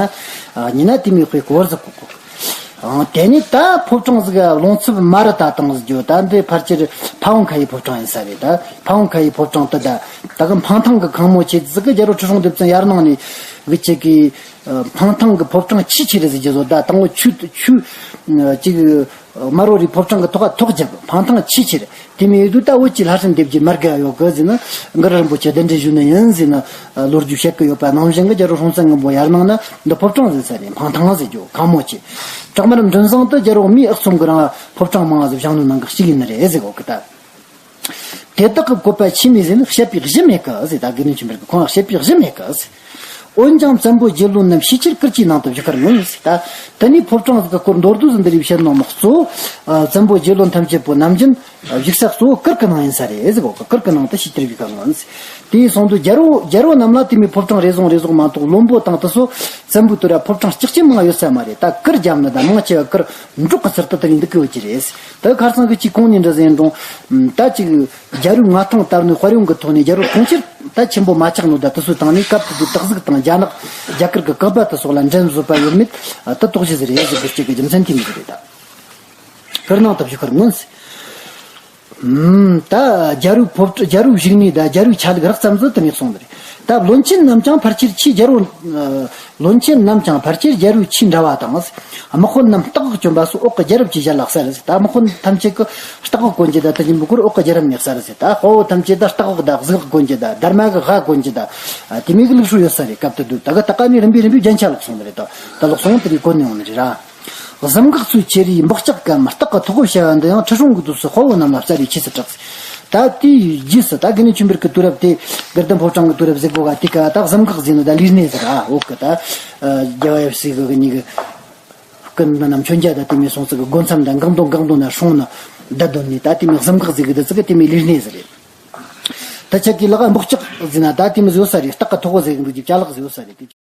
ཉི་ན་དེ་མོའི་དཔེ་གོ་ཟིག་གོ་གོ། ཨང་དེ་ནས་ད་ཕོ་བྲང་ཟིག་རླུང་འཚུབ་མ་རི་ཏ་དང་ཟེར་རྒྱུ་ད་འདི་ཕལ་ཆེར་ཕ་བོང་ཁ་ཡི་ཕོ་བྲང་ཡིན་ས་རེད། ད་ཕ་བོང་ཁ་ཡི་ཕོ་བྲང་དུ་ད་ད་གི་འཕང་ཐང་གི་ཁང་མོ་ཆེ་ཟིག་གི་རྒྱལ་པོ་ཁྲི་སྲོང་ལྡེ་བཙན་ཡར་ནང་ནས་གི་ཆེ་གི་འཕང་ཐང་གི་ཕོ་བྲང་ཆེས་ཆེ་རེད་ཟེར་རྒྱུ་བཟོ། ད་དང་པོ་ཆུ་ཆུ་ཅིག་དམར་པོ་རིའི་ཕོ་བྲང་གི་ཐོག་ཐོག་རྒྱབ་འཕང་ཐང་ཆེས་ཆེ་རེད། དེ་མིན་ཡོད་དུས་ད་བོད་ཀྱི་ལྷ་སྲིན་སྡེ་བརྒྱད་མར་དགའ་ཡོད་གི་ཟེར་ན་གུ་རུ་རིན་པོ་ཆེ་གདན་འདྲེན་ཞུས་ནི་ཡིན་ཟེར་ན་ལོ་རྒྱུས་བཤད་གི་ཡོད་པ་ནང་བཞིན་གི་རྒྱལ་པོ་སྲོང་བཙན་སྒམ་པོ་ཡར་ནང་ན་འདི་ཕོ་བྲང་ཟེར་ས་རེད། འཕང་ཐང་ཟེར་རྒྱུ་ཁང་མོ་ཆེ། བྲག་དམར་མགྲིན་བཟང་དུ་རྒྱལ་པོ་མིའི་ཨག་ཚོམ་གི་རིང་ཕོ་བྲང་མང་ཟིག་བཞེངས་ནོ་ནང་གི་གཅིག་ཡིན་ནི་རེད་ཟེར་གོ་གི་ད། དེ་དག་གི་བཀོད་པ་ཆི་མོ་ཟིག་ཡིན་བཤད་པའི་གཞི་མེད་གི་ཟེར། ད་དགེ་འདུན་ཆོས་འཕེལ་གི་ཁོང་བཤད་པའི་གཞི་མེད་གི་ཟེར། འོན་ཀྱང་བཙན་པོ་རྒྱལ་བློན་རྣམས་ཤས་ཆེར་གུར་གྱི་ནང་དུ་བཞུགས་པར་མངོན་ཟེར། ད་དེ་ནས་ཕོ་བྲང་གི་སྐོར་མདོར་བསྡུས་སུ་འདི་རིགས་བཤད་ནོ་མོ། གཙོ་བོ་ཨ་བཙན་པོ་རྒྱལ་བློན་ཐམས་ཅད་པོ་ནམ་རྒྱུན་བཞུགས་ས་གཙོ་བོ་གུར་གྱི་ནང་ཡིན་ས་རེད་ཟེར་གོ། གུར་གྱི་ནང་དུ་ཤས་ཆེར་བཞུགས་པར་མངོན་ཟེར། དེའི་སོང་དུ་རྒྱལ་པོ་རྒྱལ་པོ་རྣམས་ལ་དེ་མོའི་ཕོ་བྲང་རེ་ཟུང་རེ་ཟུང་མ་གཏོགས་བློན་པོ་དང་དེ་ཚོ་བཙན་པོའི་དུས་ར་ཕོ་བྲང་ལྕགས་ཀྱི་མང་ཡོད་ས་མ་རེད། ད་གུར་རྒྱབ་ནི་ད་མང་ཆེ་བ་གུར་འབྲོག་གི་ཚུལ་དུ་དེ་རིང་འདུག་གི་ཡོད་ཀྱི་རེད། ད་ཁ་སང་གི་ཅིག་གོང་ནས་འདྲ་ཟེར་འགྲོ། ད་ཅིག་རྒྱལ་པོའི་མངའ་ཐང་དར་ནས་དཔལ་ཡོན་གྱི་ཐོག་ནས་རྒྱལ་པོ་གྲོང་ཁྱེར་ད་ཆེན་པོ་མ་ཆགས་ནོ། ད་དེ་ཚོའི་སྟེང་ནས་སྐབས་དེ་དུས་སྟག་གཟིག་དང་རྒྱ་ནག་རྒྱ་གར་གྱི་གག་པ་དེ་སོགས་ལ་འགྲན་བཟོད་པ་ཡོད་མེད་ད་དོགས་གཞི་ཟིག་རེད་ཟེར་གི་སྐྱེ་གི་རྒྱུ་མཚན་དེ་མོ་ཟིག་རེད་ད། གུར་ནང་དུ་བཞུགས་པར་མངོན་ཟེར། ཨུམ། ད་རྒྱལ་པོའི་ཕོ་བྲང་རྒྱལ་པོའི་བཞུགས་གནས་ད་རྒྱལ་པོའི་ཆ་ལུགས་རགས་ཙམ་ཟིག་དེ་མོ་གསུངས་པ་རེད། ད་བློན་ཆེན་རྣམས་ཀྱང་ཕལ་ཆེར་ཆེས་རྒྱལ་པོ། ཨ་བློན་ཆེན་རྣམས་ཀྱང་ཕལ་ཆེར་རྒྱལ་པོའི་ཆོས་འདྲ་བ་དང་། དམག་དཔོན་རྣམས་སྟག་གིས་གྱོན་པ་སོགས་འོག་གི་རྒྱལ་རབས་ཀྱི་ཞལ་ལག་ཟེར་རེད་ཟེར། ད་དམག་དཔོན་ཐམས་ཅད་ཀྱིས་སྟག་གིས་གོན་གྱི་ད་དེ་ཡིན་པའི་སྐོར་འོག་གི་རྒྱལ་རབས་ནས་ཟེར་རེད་ཟེར། ད་དཔའ་བོ་ཐམས་ཅད་ད་སྟག་གི་ད་གཟིག་གིས་གོན་གྱི་ད་སྡར་མ་གིས་ག་གོན་གྱི་ད་ཨ་དེ་མོ་གི་ལུགས་སྲོལ་ཡོད་ས་རེད། སྐབས་དེ་དུས་ད་གི་ད་ག་ནས་རིམ་པས་རིམ་པས་རྒྱན་ཆ་ལོག་སོང་ནི་རེད། ད་ད་ལོག་སོང་དེ་ནས་གོན་ནས་ཡོང་ནི་རེད་ར། གཟིམ་འགག་ཚུལ་ཁྱེར་རིའི་འབག་ལྕག་གམ་སྟག་གི་ཐོག་གོ་བྱ་བ་འདི་ཡང་ཁྲི་སྲོང་གི་དུས་སུ་དཔའ་བོ་རྣམས་ལ་སྩལ་བའི་ཆོས་སུ་གྲགས། ད་དེའི་རྗེས་སུ་ད་དགེ་བསྙེན་ཆོས་འཕེལ་གྱི་དུས་རབས་དེ་དགེ་ལྡན་ཕོ་བྲང་གི་དུས་རབས་ཟེར་གོ་ག་དེ་ག་ད་གཟིམ་འགག་ཟེར་ནོ་ད་ལུས་གནས་ཟེར་ར། འོག་གི་ད་རྒྱལ་བ་ཡབ་སྲས་གི་གཉིས་ཀྱི་སྐུ་འདི་རྣམས་མཆོད་མཇལ་ད་དེ་མོ་སོང་ཙི་གི་སྒོ་མཚམས་ད་འགག་འདོན་འགག་འདོན་ན་སྲུང་ནི་ད་འདོན་ནི་ད་དེ་མོ་གཟིམ་འགག་ཟེར་གི་ད་ཙི་གི་དེ་མོ་ལུས་གནས་ཟེར་རེད། ད་ཁྱེད་ཀྱི་ལག་འབག་ལྕག་ཟེར་ན་ད་དེ་མོ་ཟེར་ཡོད་ས་རེད། སྟག་གི་ཐོག་གོ་ཟེར་གི་འདུག་ཅིག་ཅ་ལག་ཟེར་ཡོད་ས་རེད།